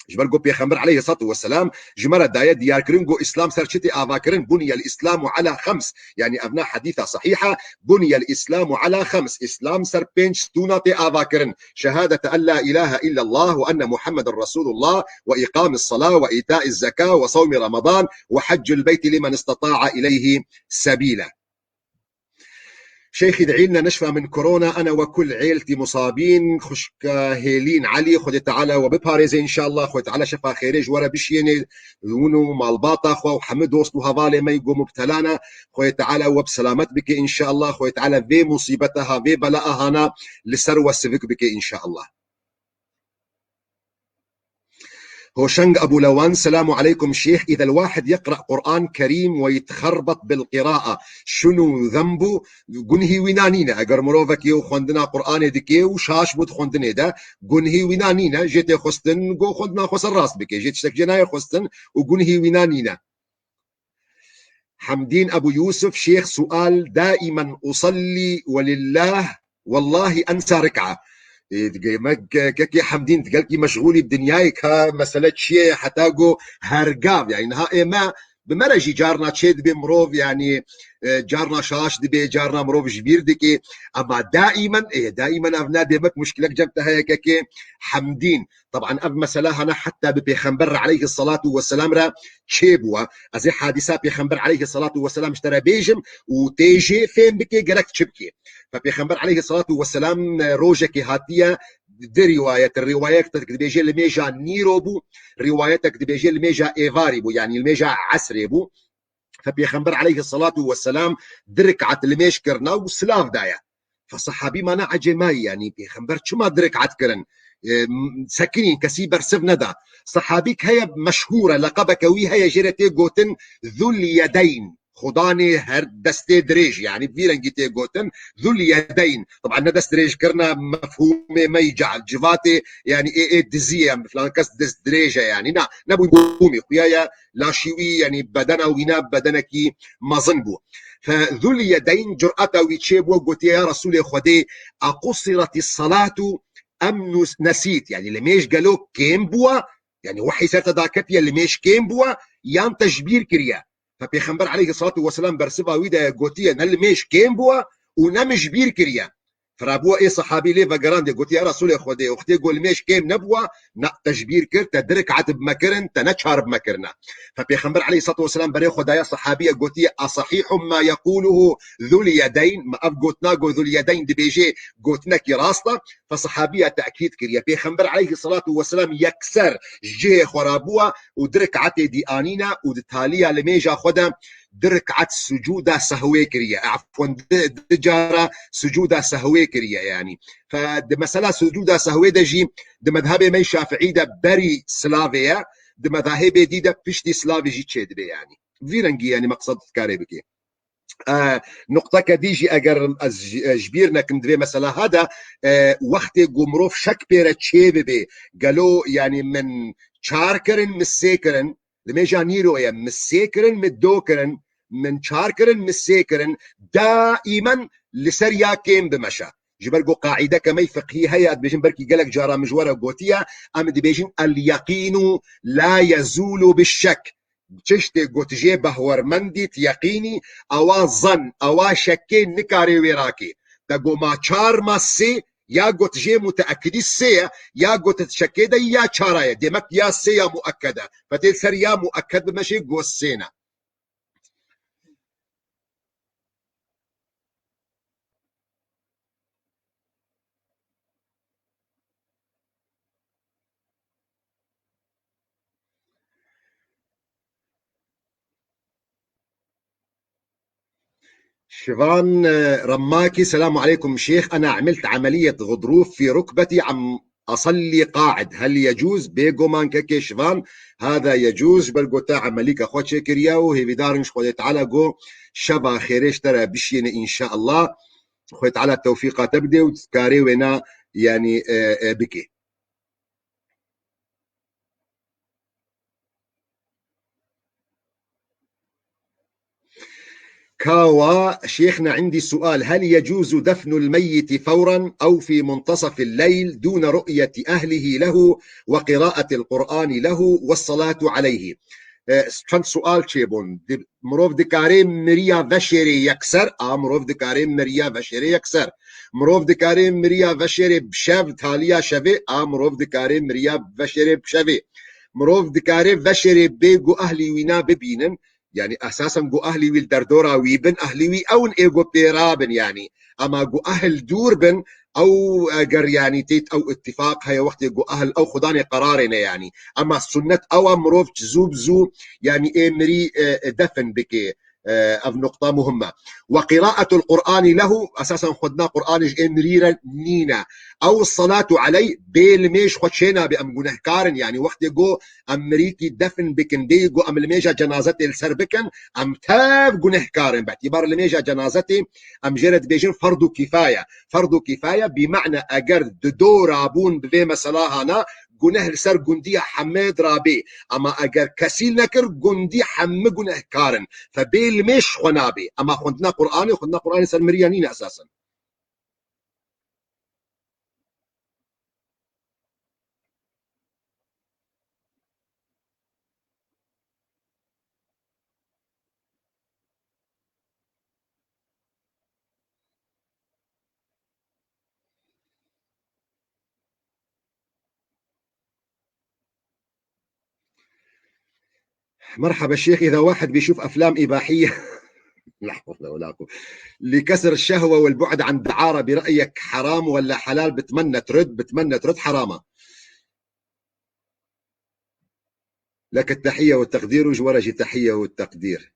Ji ber ku Pêxember aleyhissalatu vesselam ji me re daye diyarkirin ku Îslam ser çi tê avakirin, بني الإسلام على خمس. Yani ev ne hedîsa sehîh e, بني الإسلام على خمس. Îslam ser pênc stûna tê avakirin. شهادة أن لا إله إلا الله وأن محمدا رسول الله وإقام الصلاة وإيتاء الزكاة وصوم رمضان وحج البيت لمن استطاع إليه سبيلا. شيخي، ادعي لنا نشفى من كورونا، أنا وكل عيلتي مصابين. Xwişka Hêlîn Elî, Xwedê Teala we biparêze înşallah. Xwedê Teala şefa xêrê ji we re bişiyêne, hûn û malbata xwe û hemû dost û hevalê me ku mubtela ne. Xwedê Teala we bi selamet bike înşallah. Xwedê Teala vê musîbeta ha, vê belaa hana li ser we sivik bike înşallah. Hoşeng Abu Lewan, selamu aleykum şêx. إذا الواحد يقرأ قرآن كريم ويتخربط بالقراءة، شنو ذنبه؟ Gunhî wîna nîne. Eger mirovekî û xwendina Qur'anê dike û şaş bû di xwendinê de, gunhî wîna nîne. Jê tê xwestin go xwendina xwe ser rast bike. Jê tiştek jê nayê xwestin û gunhî wîna nîne. Hemdîn Ebu Yusuf, şêx, sual, daimen usalli ve lillah, wallahi ensa rik'a. E, dike me ke-, kekê Hemdîn, gelkî meşgûlî bi dinyayê ka mesele çi ye, heta go hergav, yani niha ê me, bi me re jî carna çê dibe mirov, yani, e, carna şaş dibe, carna mirov ji bîr dike, ama daimen, e, daimen ev ne demek muşkilek cem te heye kekê Hemdîn. Taban ev mesela hana heta bi Pêxember re aleyhissalatu vesselam re çêbûwa. Ez ê hadîsa Pêxember aleyhissalatu vesselam ji te re bêjim û tê jê fêm bikê gerek çi bikê. Fe Pêxember aleyhissalatu vesselam, e, rojekê hatiye di riwayet, riwayetek dibêje limêja nîro bû, riwayetek dibêje limêja êvarî bû, yani limêja esrê bû. Fe Pêxember aleyhissalatu vesselam di rik'at limêj kirina û silav daye. Fe sahabî mana ecêmayî, yani Pêxember çima di rik'at kirin? E, m-, sekinîn, kesî bersiv neda. Sahabîk heye meşhûr e, leqebeke wî heye, jê re tê gotin Zul Yedeyn. Xudanê her destê dirêj, yani vî rengî tê gotin Zul Yedeyn. Taban ne dest dirêj kirina mefhûmê me yî ca-, civatê, yani ê, ê dizî ye, filan kes dest dirêj e, yani na, ne bû bûmî xuya ye, laşî wî, yani bedena wî ne bedenekî mezin bû. Fe Zul Yedeyn cur'eta wî çê bû, gotiye, ya Resûlê Xwedê, equsireti salatu em nus-, nesît, yani limêj gelo kêm bûwa, yani wehî ser te daketiye, limêj kêm bûwa, yan te ji bîr kiriye? Fe Pêxember aleyhissalatu vesselam bersiva wî de gotiye, ne limêj kêm bûwa û ne min ji bîr kiriye. Firabûwa ê sahabî lê vegerandê, gotiye, ya Resûlê Xwedê, wextê go limêj kêm nebûwa, na te ji bîr kir, te di rik'at bi me kirin, te ne çar bi me kirine. Fe Pêxember aleyhissalatu vesselam berê xwe daye sahabî ye, gotiye, esahîhun ma yekûluhu Zul Yedeyn, ma ev gotina go Zul Yedeyn dibêje gotinekî rast e? Fe sahabî ye tekîd kiriye. Pêxember aleyhissalatu vesselam yekser ji cihê xwe rabûwa û di rik'etê dî anîne û di taliya limêja xwe de di rik'et sucûda sehwê kiriye. Efwen, di, di cara sucûda sehwê kiriye, yani. Fe di mesela sucûda sehwê de jî di medhebê me Şafiî de berî silavê ye, di medahêbê dî de piştî silavê jî çêdibe, yani. Vî rengî, yani, meqsed dikarê bike. E, nuqteke dî jî eger ez ji, e, ji bîr nekim di vê mesela ha de, e, wextê ku mirov şek pê re çê bibe, gelo, yani, min çar kirin, min sê kirin, limêja nîro ye, min sê kirin, min do kirin, min çar kirin, min sê kirin, daimen li ser ya kêm bimeşe. Ji ber ku qaîdeke me fiqhî heye, dibêjin, belkî gelek cara min ji we re gotiye, em dibêjin, el yeqînu la yezûlu bi şek. Tiştê ku tu jê behwermend î, tu yeqîn î, ewa zan, ewa şekê nikare wê rake. Te go ma çar ma sê, ya go tu jê muteekidî sê ye, ya go tu şekê de yî ya çara ye. Demek ya sê ya mueked e. Fe tê ser ya mueked bimeşe, go sê ne. شيفان، آه، رماكي، السلام عليكم شيخ، أنا عملت عملية غضروف في ركبتي، عم أصلي قاعد، هل يجوز؟ Bêguman kekê Şivan, hada yecûz, ji ber ku te emelîka xwe çêkiriye û hêvîdar in ji Xwedê Teala ku şeva xêrê ji te re bişiyêne înşeallah. Xwedê Teala tewfîqa te bide û tu dikarê wêna, yanî, e, e, bikê. كاوا، شيخنا عندي سؤال، هل يجوز دفن الميت فورا أو في منتصف الليل دون رؤية أهله له وقراءة القرآن له والصلاة عليه؟ E, çend sual çêbûn. Di-, mirov dikarê miriya veşêrê yekser, a mirov dikarê miriya veşêrê yekser. Mirov dikarê miriya veşêrê bi şev, taliya şevê, a mirov dikarê miriya veşêrê bi şevê. Mirov dikarê veşêrê bê ku ehlî wî na bibînin, yani esasen ku ehlî wî li derdora wî bin, ehlî wî ew in ê ku pê rabin, yani. Ema ku ehl dûr bin, ew eger, yani, têt ew ittifaq heye, wextê ku ehl ew xudanê qerarê ne, yani. Ema sunnet ew e mirov zû bi zû, yani, ê mirî, e, e, defin bike. E, ev nuqta muhim e. Ve qiraetul Qur'ani lehu, esasen xwendina Qur'anê ji ê mirî re nîne. Ew salatu aleyh, bê limêj xwe çênabe, em gunehkar in. Yanî wextê go em mirîkî defn bikin, bê go em limêja cenazetê li ser bikin, em tev gunehkar in. Betîbar limêja cenazetê em jê re dibêjin ferdu kîfaye. Ferdu kîfaye bî mane eger di do rabûn bi vê mesela hana, guneh li ser gundiya hemê dirabê. Ama eger kesîl nekir, gundî hemî gunehkar in. Fe bê limêj xwe nabê. Ama xwendina Qur'anê, xwendina Qur'anê ser miriya nîne esasen. مرحبا شيخ، إذا واحد بيشوف أفلام إباحية لا حول ولا قوة، لكسر الشهوة والبعد عن الدعارة، برأيك حرام ولا حلال؟ بتمنى ترد، بتمنى ترد حرامة. لك التحية والتقدير، وجوارجي التحية والتقدير.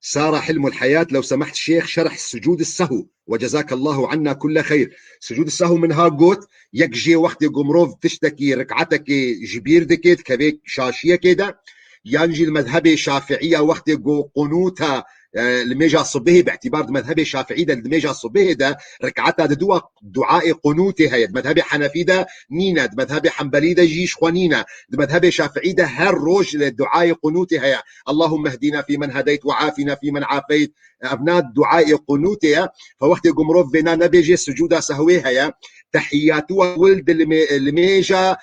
سارة حلم الحياة، لو سمحت شيخ، شرح سجود السهو، وجزاك الله عنا كل خير. سجود السهو من ها got، yek jê wextê ku mirov tiştekî, rik'etekê ji bîr dike, dikeve şaşiyekê de, yan jî li mezhebê şafi'iya wextê ku qunûta, e, li mêja sibihê, bi îtibar di mezhebê şafi'î de li mêja sibihê de rik'eta di dua duayê qunûtê heye. Di mezhebê henefî de nîne, di mezhebê henbelî de jî ji xwe nîne. Di mezhebê şafi'î de her roj li duayê qunûtê heye. Allahümme hdina fîmen hedeyt ve afina fîmen afeyt. Ev na duayê qunûtê ye. Fe wextê ku mirov vêna nebêjê, sucûda sehwê heye. Tehiyyatû ewil di limê-, limêja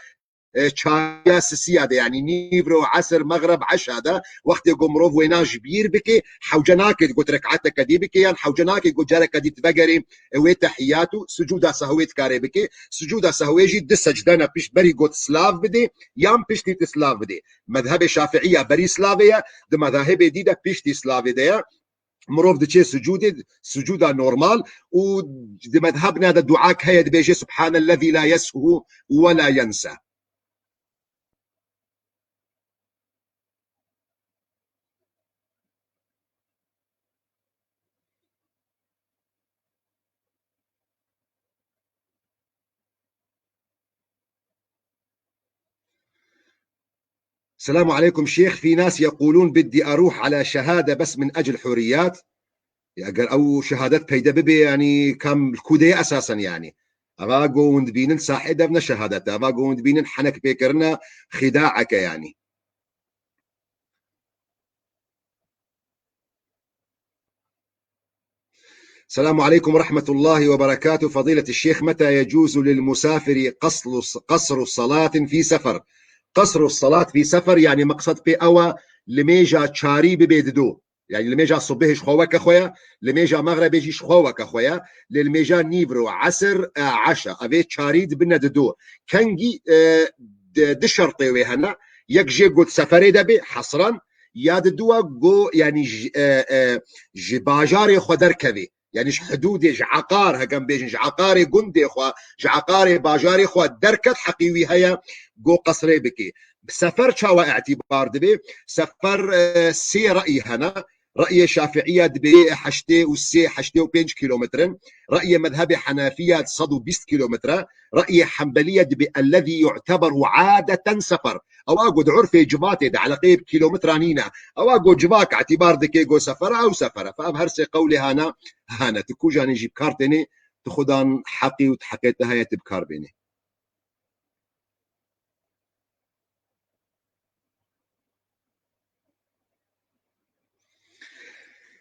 e, çariya sisiya de, yanî nîvro, esir, mexreb, eşa de, wextê ku mirov wêna ji bîr bike, hewce nake got rek'eteke dî bike, yan hewce nake got careke dî vegerê, e, wê tehiyat û sucûda sehwê dikare bike. Sucûda sehwê jî di secde ne, pişt berî got silav bide, yan piştî tu silav bide. Mezhebê şafi'iya berî silavê ye, di mezahibê dî de piştî silavê de ye. Mirov diçe sucûdê, sucûda normal û di mezhebna de duak heye dibêje, Subhanellezî la yeshu ve la yensa. السلام عليكم شيخ، في ناس يقولون بدي أروح على شهادة بس من أجل حريات. Eger ew şehadet peyde bibe, yanî kam li ku de ye esasen yanî. Eva go hûn dibînin sahê dev ne şehadet e. Eva go hûn dibînin henek pêkirine, xîdaeke yanî. السلام عليكم ورحمة الله وبركاته. فضيلة الشيخ، متى يجوز للمسافر قصر، قصر صلاة في سفر؟ قصر الصلاة في سفر، يعني مقصد pê ew e, limêja çarî bibe dido. Yani limêja subihê ji xwe weke xwe ye, limêja mexrebê jî ji xwe weke xwe ye, lê limêja nîvro, esir, e, eşa, evê çarî dibine dido. Kengî, e, di, di şertê wê hene, yek jê got seferê de bê, hesran, ya di dua go, yani ji, e, e, ji bajarê xwe derkevê. Yani ji hidûdê, ji eqar, hekem bêjin, ji eqarê gundê xwe, ji eqarê bajarê xwe derket, heqî wî heye go qesrê bike. Bi sefer çawa îtîbar dibe? Sefer, e, sê re'yî hene. Re'yê Şafi'iya dibê heştê û sê, heştê û pênc kîlometrin. Re'yê mezhebê Henefiya sed û bîst kîlometre. Re'yê Henbeliya dibê ellezî yu'teberu adeten sefer. Ewa go di urfê civatê de eleqeyê bi kîlometra nîne. Ewa go civak îtîbar dike go sefera ew sefera. Fe ev her sê qewlê hana, hane. Tu kujanê jî bi kar tênê, tu xudan heqî û tu heqê te heye tu bi kar bênê.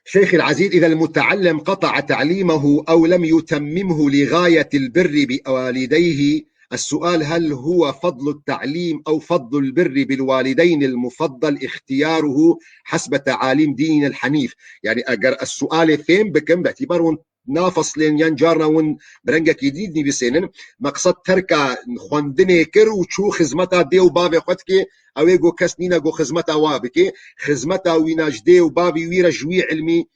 شيخي العزيز، إذا المتعلم قطع تعليمه أو لم يتممه لغاية البر بوالديه، السؤال: هل هو فضل التعليم أو فضل البر بالوالدين المفضل اختياره حسب تعاليم ديننا الحنيف؟ يعني، eger ez sualê fêm bikim, bi îtîbar hûn nafeslên yan carna hûn bi rengekî dî dinivîsênin. Meqsed terka xwendinê kir û çû xizmeta dê û bavê xwe dike, ew ê go kes nîne go xizmeta wa bike. Xizmeta wîna ji dê û bavî wî re ji wî ilmî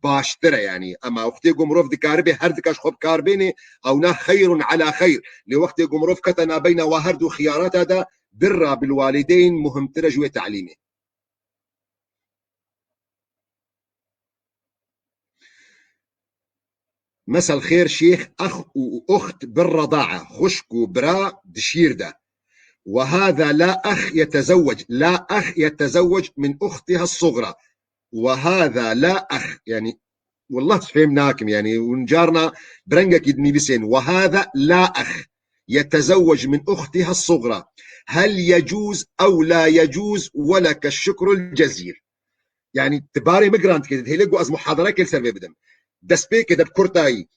baştir e yanî. Ema wextê go mirov dikaribe her dika ji xwe bi kar bênê, ewna xeyrun ela xeyr. Lê wextê go mirov kete nabeyna wa her du xiyarata de, birra bil walideyn muhimtir e ji wê telîmê. مساء الخير شيخ، أخ وأخت بالرضاعة، xwişk û bira di şîr de. وهذا لا أخ يتزوج، لا أخ يتزوج من أختها الصغرى. وهذا لا أخ، yani, wallah fêm nakim, yani, hûn carna bi rengekî dinivîsên. وهذا لا أخ يتزوج من أختها الصغرى. هل يجوز أو لا يجوز؟ ولك الشكر الجزيل. Yani, tu barê min giran dikê, dihêlê ku ez muhadere kê li ser vê bidim. Destpêkê de bi kurtayî,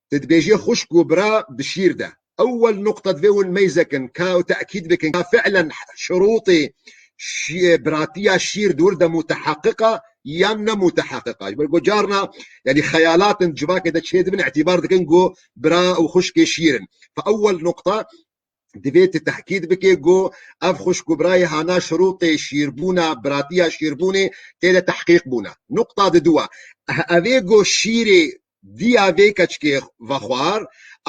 tu dibêjê xwişk û bira bi şîr de. Ewel nuqta divê hûn meyze kin, ka te'kîd bikin, ka fi'len şurûtê şî-, biratiya şîr di wir de muteheqiq a yan ne muteheqiq a. Ji ber ku carna, yani, xeyalatin civakê de çêdibin, îtîbar dikin ku bira û xwişkê şîr in. Fe ewel nuqta, divê tu tehkîd bikê ku ev xwişk û birayê hana şirûtê şîrbûna, biratiya şîrbûnê tê de tehqîq bûne. Nuqta di dû e. Evê ku şîrê diya vê keçikê vexwar,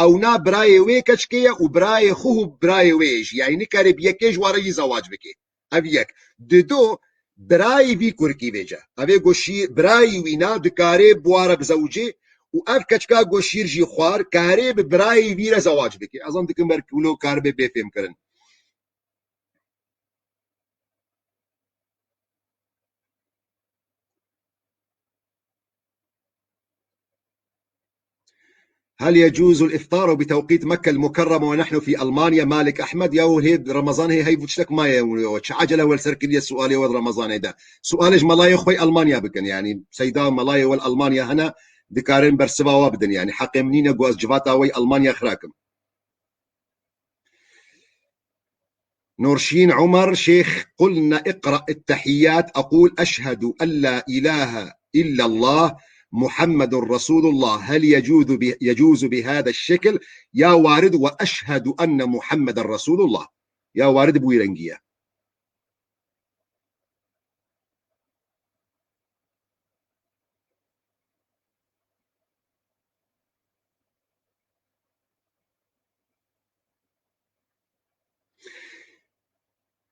ewna birayê wê keçikê ye û birayê xwe û birayê wê jî. Yani nikare bi yekê ji wa re jî zewac bike. Ev yek. Di du, birayî vî kurkî vêce. Ev ê goşî birayî wî na dikarê bi wa re bizewicê û ev keçika goşîr jî xwar karê bi birayî vî re zewac bike. Ez an dikim ber wilo karibe bê fêm kirin. هل يجوز الإفطار بتوقيت مكة المكرمة ونحن في ألمانيا؟ مالك أحمد، ya hê Remezan hê hey vû tiştek maye, çi acele wel ser kiriye sualê we Remezanê de. Sualê ji melayê xwe Almanya bikin, yani seyda melayê wel Almanya hene, dikarin bersiva wa bidin, yani heqê min nîne ku ez civata we Almanya xirakim. نورشين عمر شيخ، قلنا اقرأ التحيات، أقول أشهد أن لا إله إلا الله محمد رسول الله، هل يجوز ب-، يجوز بهذا الشكل؟ يا وارد، وأشهد أن محمد رسول الله. يا وارد بويرنجية.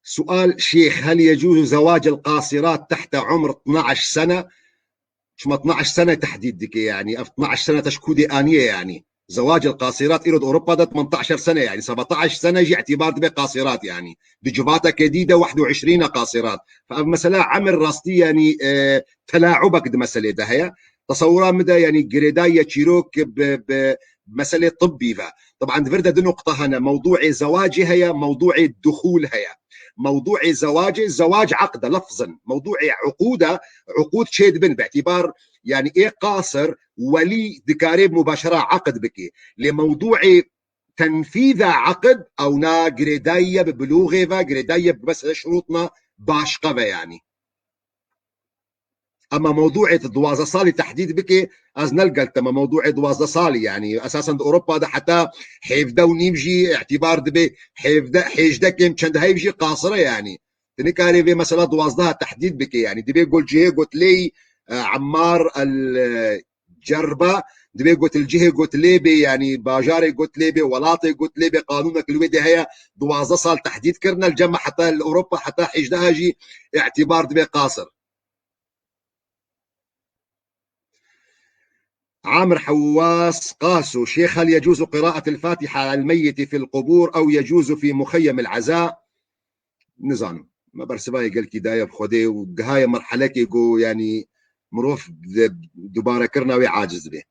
سؤال شيخ، هل يجوز زواج القاصرات تحت عمر اثنعش سنة؟ Çima اثنعش سنة تحديد dike, yani, ev اثنعش سنة te ji ku dê aniye, yani. زواج القاصرات îro di Ewropa de ثمنتعش سنة, yani, سبعتعش سنة jî îtibar dibe qasirat, yani. Di civatekê dî de واحد وعشرين قاصرات. Fe ev mesela emir rastî, yani, e, telaubek di meselê de heye. Tesewura min de, yani, girêdayî ye çîrok bi, bi meselê tibbî ve. Taban di vir de du nuqta hene. Mewdûê zewacê heye, mewdûê duxûl heye. Mewdûê zewacê, zewac eqd e, lefzin. Mewdûê uqûd e, uqûd çêdibin. Bi îtibar, yani, ê qasir, welî dikare mubaşera eqd bike. Lê mewdûê tenfîza eqd, ewna girêdayî ye bi bilûxê ve, girêdayî ye bi mesela şurûtna başqe ve, yani. Ema mewdûê tu duwazdeh salî tehdîd bike, ez ne li gel te me, mewdûê duwazdeh salî, yani, esasen di Ewropa de heta hevdeh û nîv jî îtibar dibe, hevdeh, hêjdeh kêm çend heyv jî qasir e, yani. Tu nikarî vê mesela duwazdeh tehdîd bike, yani. Divê got cihê got lê, e, Emmar el, e, Cerba, divê got li cihê got lê bê, yani, bajarê got lê bê, welatê got lê bê, qanûnek li wê de heye, duwazdeh sal tehdîd kirine, li cem me heta li Ewropa, heta hêjdeh jî îtibar dibe qasir. عامر حواس قاسو، شيخ، هل يجوز قراءة الفاتحة على الميت في القبور أو يجوز في مخيم العزاء؟ Nizanim. Me bersivayê gelkî daye bi Xwedê û gihaye merhelekê ku, yanî, mirov di-, dubarekirina wê aciz dibe.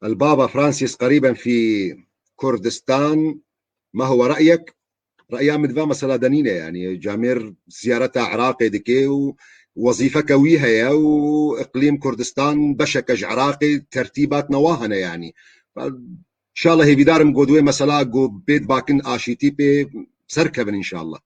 البابا فرانسيس قريبا في كردستان، ما هو رأيك؟ Reya min di va mesela de nîne, yanî camêr ziyareta Iraqê dike û wezîfeke wî heye û iqlîm Kurdistan beşeke ji Iraqê, tertîbatna wa hene, yanî. Înşallah hêvîdar im ku di wê mesela ku bê dibakin aşîtî pê serkevin înşallah.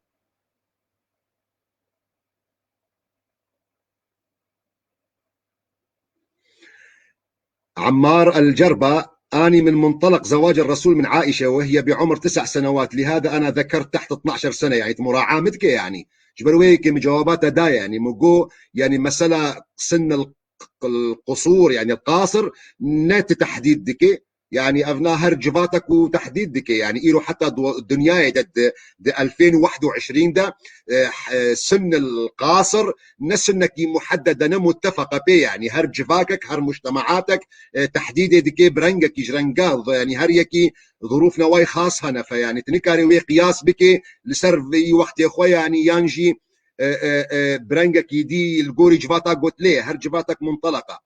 عمار الجربة، أني من منطلق زواج الرسول من عائشة وهي بعمر تسع سنوات، لهذا أنا ذكرت تحت اثنعش سنة، يعني مراعاة مدكة، يعني جبر ويك مجاوبات دا، يعني مجو، يعني مسألة سن ال-، القصور، يعني القاصر، نت تحديد دكي، يعني أبنا هر جفاتك وتحديد دكي، يعني إيرو حتى دو-، الدنيا دد، دد ألفين وواحد وعشرين دا، آه، آه، سن القاصر، نسنك محددة، نمتفقة بي، يعني هر جفاكك، هر مجتمعاتك، ئە، تەحدیدێ دکێ برەنگەکیش رەنگە، یانی هەر یەکی ظروف نەوای خاص هەنە، فە یانی تنکارێ وێ قیاس بکێ لەسەر وی وەختێ خۆ، یانی یان ژی، ئە، ئە، ئە، برەنگەکی دی لە گۆری جڤاتا گوت لێ، هەر جڤاتەک منطلقە.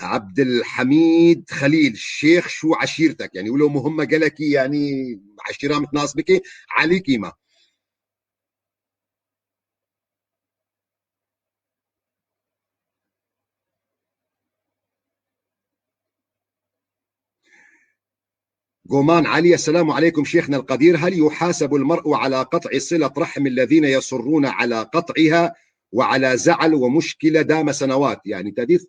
عبد الحميد خليل، شێخ شو عشیرتەک، یعنی ولو مهمە گەلەکی، یعنی عشیرا متناس بکێ، علی کیمە. قومان علي، السلام عليكم شيخنا القدير، هل يحاسب المرء على قطع صلة رحم الذين يصرون على قطعها وعلى زعل ومشكلة دام سنوات؟ يعني تديث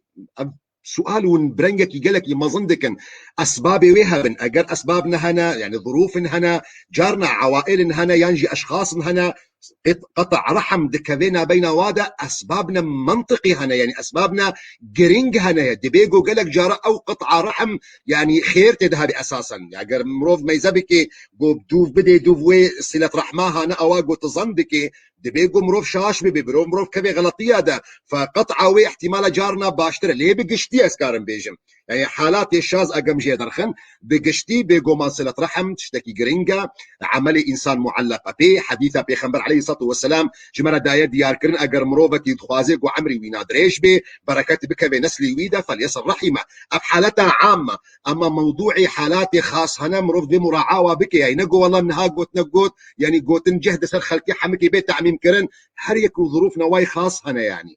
سؤال ون برنگكي قالك يمظن دكن أسباب ويهبن، أجر أسباب نهنا، يعني ظروف نهنا، جارنا عوائل نهنا، ينجي أشخاص نهنا، قط-، قطع رحم دکەvê navbeyna wa de esbabne mentiqî hene, yanî esbabne girîng hene ye. Dibê ku gelek cara ew qit'a rehm, yanî xêr tê de hebî esasen. Ya ger mirov meyze bike, ku dûv bidê, dûv wê silet rehma hane, ewa ku tizan dike, dibê ku mirov şaş bibe, mirov, mirov kevê xeletiya de. Fe qit'a wê ihtimala carna baştir e. Lê bi giştî ez karim bêjim. Yani halatê şaz agam jê derxin, bi giştî bêguman silet rehm tiştekî giring e, emelê însan muelleq e pê, hedîsa Pêxember aleyhissalatu vesselam ji me re daye diyarkirin, eger mirovekî dixwaze ku emrî wî na dirêj bê, bereket bikeve neslî wî de, felyesil rehîme. Ev haleta am e. Ama mewdûê halatê xas hene, mirov dê mura'a wa bike. Yani ne ku wela niha got, ne got, yani gotin ceh de ser xelkê hemikê bê temîm kirin, her yek û zirûf neway xas hene yani.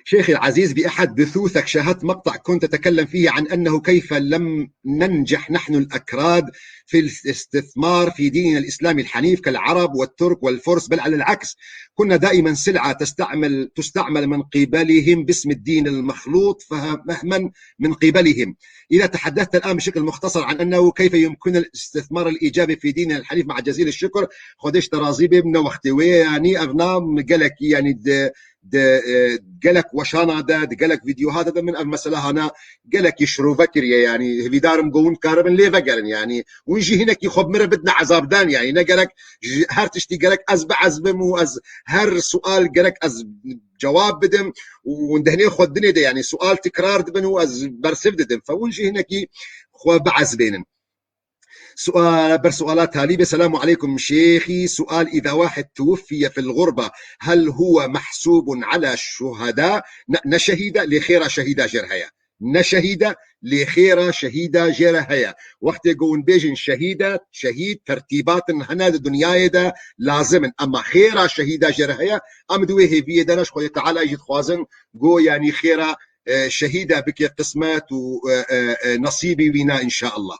شيخي العزيز، بأحد بثوثك شاهدت مقطع كنت تتكلم فيه عن أنه كيف لم ننجح نحن الأكراد في الاستثمار في ديننا الإسلامي الحنيف كالعرب والترك والفرس، بل على العكس، كنا دائما سلعة تستعمل، تستعمل من قبلهم باسم الدين المخلوط فهما من قبلهم. إذا تحدثت الآن بشكل مختصر عن أنه كيف يمكننا الاستثمار الإيجابي في ديننا الحنيف، مع جزيل الشكر، Xwedê ji te razî bê, min ne wextê wê ye, yanî ev na min gelekî, yanî di, di, e, gelek weşana de, di gelek vîdyoha de, de min ev mesela hana gelekî şirove kiriye, yanî hivîdar im ku hûn karibin lê vegerin, yanî hûn jî hinekî xwe bi min re bidine ezabdan, yanî ne gerek ji her tiştî gerek ez bi ez bim û ez her sual gerek ez cewab bidim û hûn dehnê xwe dinê de, yanî sual tikrar dibin û ez bersiv didim. Fe hûn jî hinekî xwe biezbênin. سؤال، بر سؤالات تاليبة. السلام عليكم شيخي، سؤال: إذا واحد توفي في الغربة، هل هو محسوب على الشهداء؟ Ne, ne şehîde, lê xêra şehîda jêr heye. Ne şehîde, lê xêra şehîda jêr heye. Wextê ku hûn bêjin şehîde, şehîd tertîbatin hene di dinyayê de lazim in. Ema xêra şehîda jêr heye, em di wê hêviyê de ne, ji Xwedê Teala jî dixwazin ku yanî xêra, e, şehîda bike qismet û, e, e, e, nesîbî wî ne, înşallah.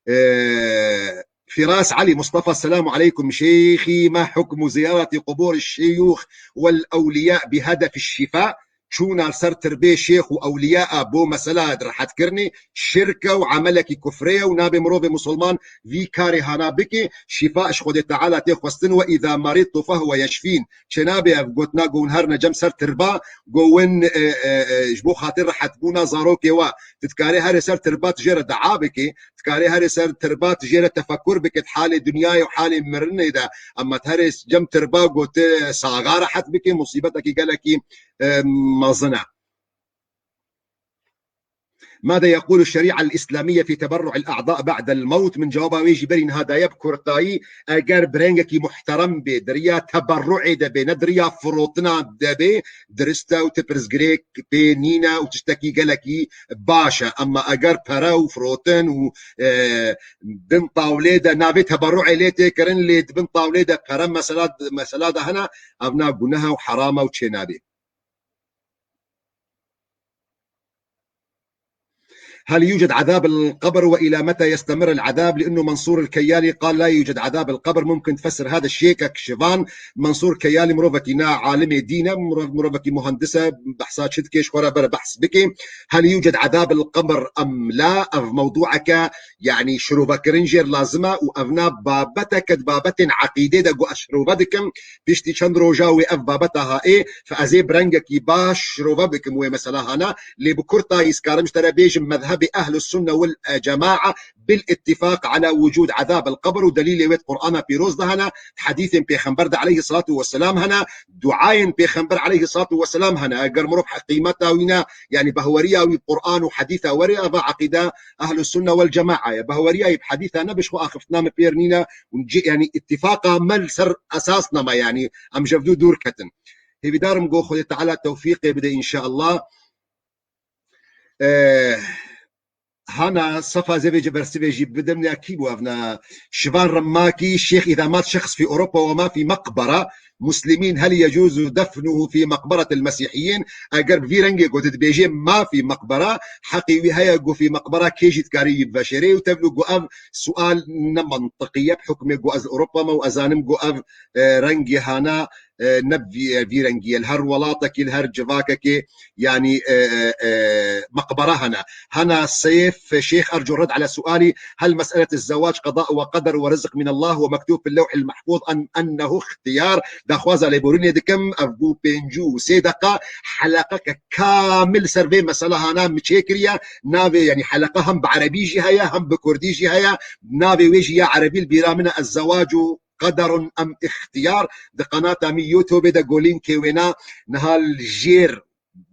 آه، فراس علي مصطفى، السلام عليكم شيخي، ما حكم زيارة قبور الشيوخ والأولياء بهدف الشفاء؟ Çûna li ser tirbê şêx û ewliya a bo mesela rehetkirinê şirk e û emelekî kufrê ye û nabê mirovê musulman vî karê hana bike. Şîfa ji Xwedê Teala tê xwestin, وإذا مرضت فهو يشفين. Çênabê ev gotina ku hûn herine cem ser tirba, ku hûn, e, e, e, ji bo xatir rehetbûna zarokê we, tu dikarê herê ser tirba tu jê re dua bikî, dikarê herê ser tirba tu jê re tefekur bikî, halê dinyayê û halê mirinê de, ema tu herê cem tirba ku tu saxa rehet bikî, musîbetekî gelekî, e, mezin e. ماذا يقول الشريعة الإسلامية في تبرع الأعضاء بعد الموت؟ Min cewaba wê jî berî niha daye bi kurtayî. Eger birengekî muhterem bê, di riya teberruê de bê, ne di riya firotina de bê, dirist e û ti pirsgirêk pê nîne û tiştekî gelekî baş e. Ema eger pere û firotin û, e, bin tawlê de navê teberruê lê tê kirin, lê di bin tawlê de pere mesela, mesela de hene, ev na guneh e û heram e û çênabê. هل يوجد عذاب القبر وإلى متى يستمر العذاب؟ لأنه منصور الكيالي قال لا يوجد عذاب القبر. ممكن تفسر هذا الشيء كك شيفان؟ منصور كيالي مروفكي نا عالمي دينا، مروفكي مهندسة، بحثات شدكي شخورة برا بحث بكي. هل يوجد عذاب القبر أم لا؟ أف موضوعك يعني شروفا كرنجر لازمة وأفنا بابتك بابت عقيدة دا قو أشروفا دكم. بيشتي چند روجا وي أف بابتها إيه، فأزي برنجكي باش شروفا بكم وي مسألة هنا. لێ بە کورتایی سکارم ji te re bêjim, mezhebê Ehlus Sunne wal Cema'a bil ittifaq ala wucud azab el qebr û delîlê wê di Qur'ana pîroz de hene, di hedîsên Pêxember de aleyhissalatu vesselam hene, duayên Pêxember aleyhissalatu vesselam hene. Eger mirov qîmeta wî ne, yani behweriya wî bi Qur'an û hedîsa were, eva eqîda Ehlus Sunne wal Cema'a ye. Behweriya wî bi hedîsa ne, bi ji xwe axiftina min pêr nîne û cê, yani ittifaqa me li ser esas nema, yani em ji hevdû dûr ketin. Hêvîdarim ku Xwedê Teala tewfîqê bide înşeallah. Eh, hana sefa zevê cebersivê jî bidim ya kî bû evna Şivan Remmakî, Şêx, إذا مات شخص في أوروبا وما في مقبرة مسلمين هل يجوز دفنه في مقبرة المسيحيين؟ Eger bi vî rengê got dibêjê ما في مقبرة, heqî wî heye ku fî meqbera kê jî dikarî wî biveşêrê û tevlû ku ev sual ne mantiqî ye, bi hukmê ku ez li Ewropa me û ez zanim ku ev, e, rengê hana, e, ne vî, vî rengî ye. Li her welatekî, li her civakekê, yani, e, e, e, meqbere hene. Hena Seyf Şêx, أرجو الرد على سؤالي، هل مسألة الزواج قضاء وقدر ورزق من الله ومكتوب في اللوح المحفوظ أن، أنه اختيار؟ Daxwaza lêborînê dikim, ev bû pêncî û sê deqa, heleqeke kamil ser vê mesela hana min çêkiriye. Navê, yani heleqa hem bi erebî jî heye, hem bi kurdî jî heye. Navê wê jî ya erebî li bîra min e, الزواج قدر أم اختيار. Di qenata min YouTube de ku lînkê wêna niha li jêr,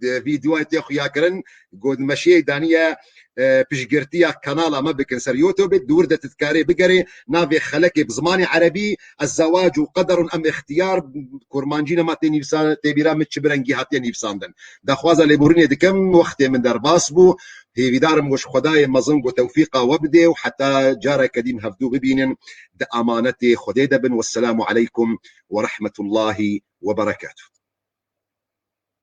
e, vîdyoyê tê xuya kirin. Ku di meşiyê daniye, e, piştgirtiya kanala me bikin ser YouTube. Di wir de tu dikarê bigerê navê xelekê bi zimanê erebî, الزواج قدر أم اختيار, kurmancî nema tê nivîsan, tê bîra min çi bi rengî hatiye nivîsandin. Daxwaza lêborînê dikim, wextê min derbas bû. Hêvîdarim ku ji Xwedayê mezin ku tewfîqa we bidê û heta careke dî em hevdû bibînin, di amanetê Xwedê de bin. Wesselamu aleykum ve rahmetullahi ve berekatuh.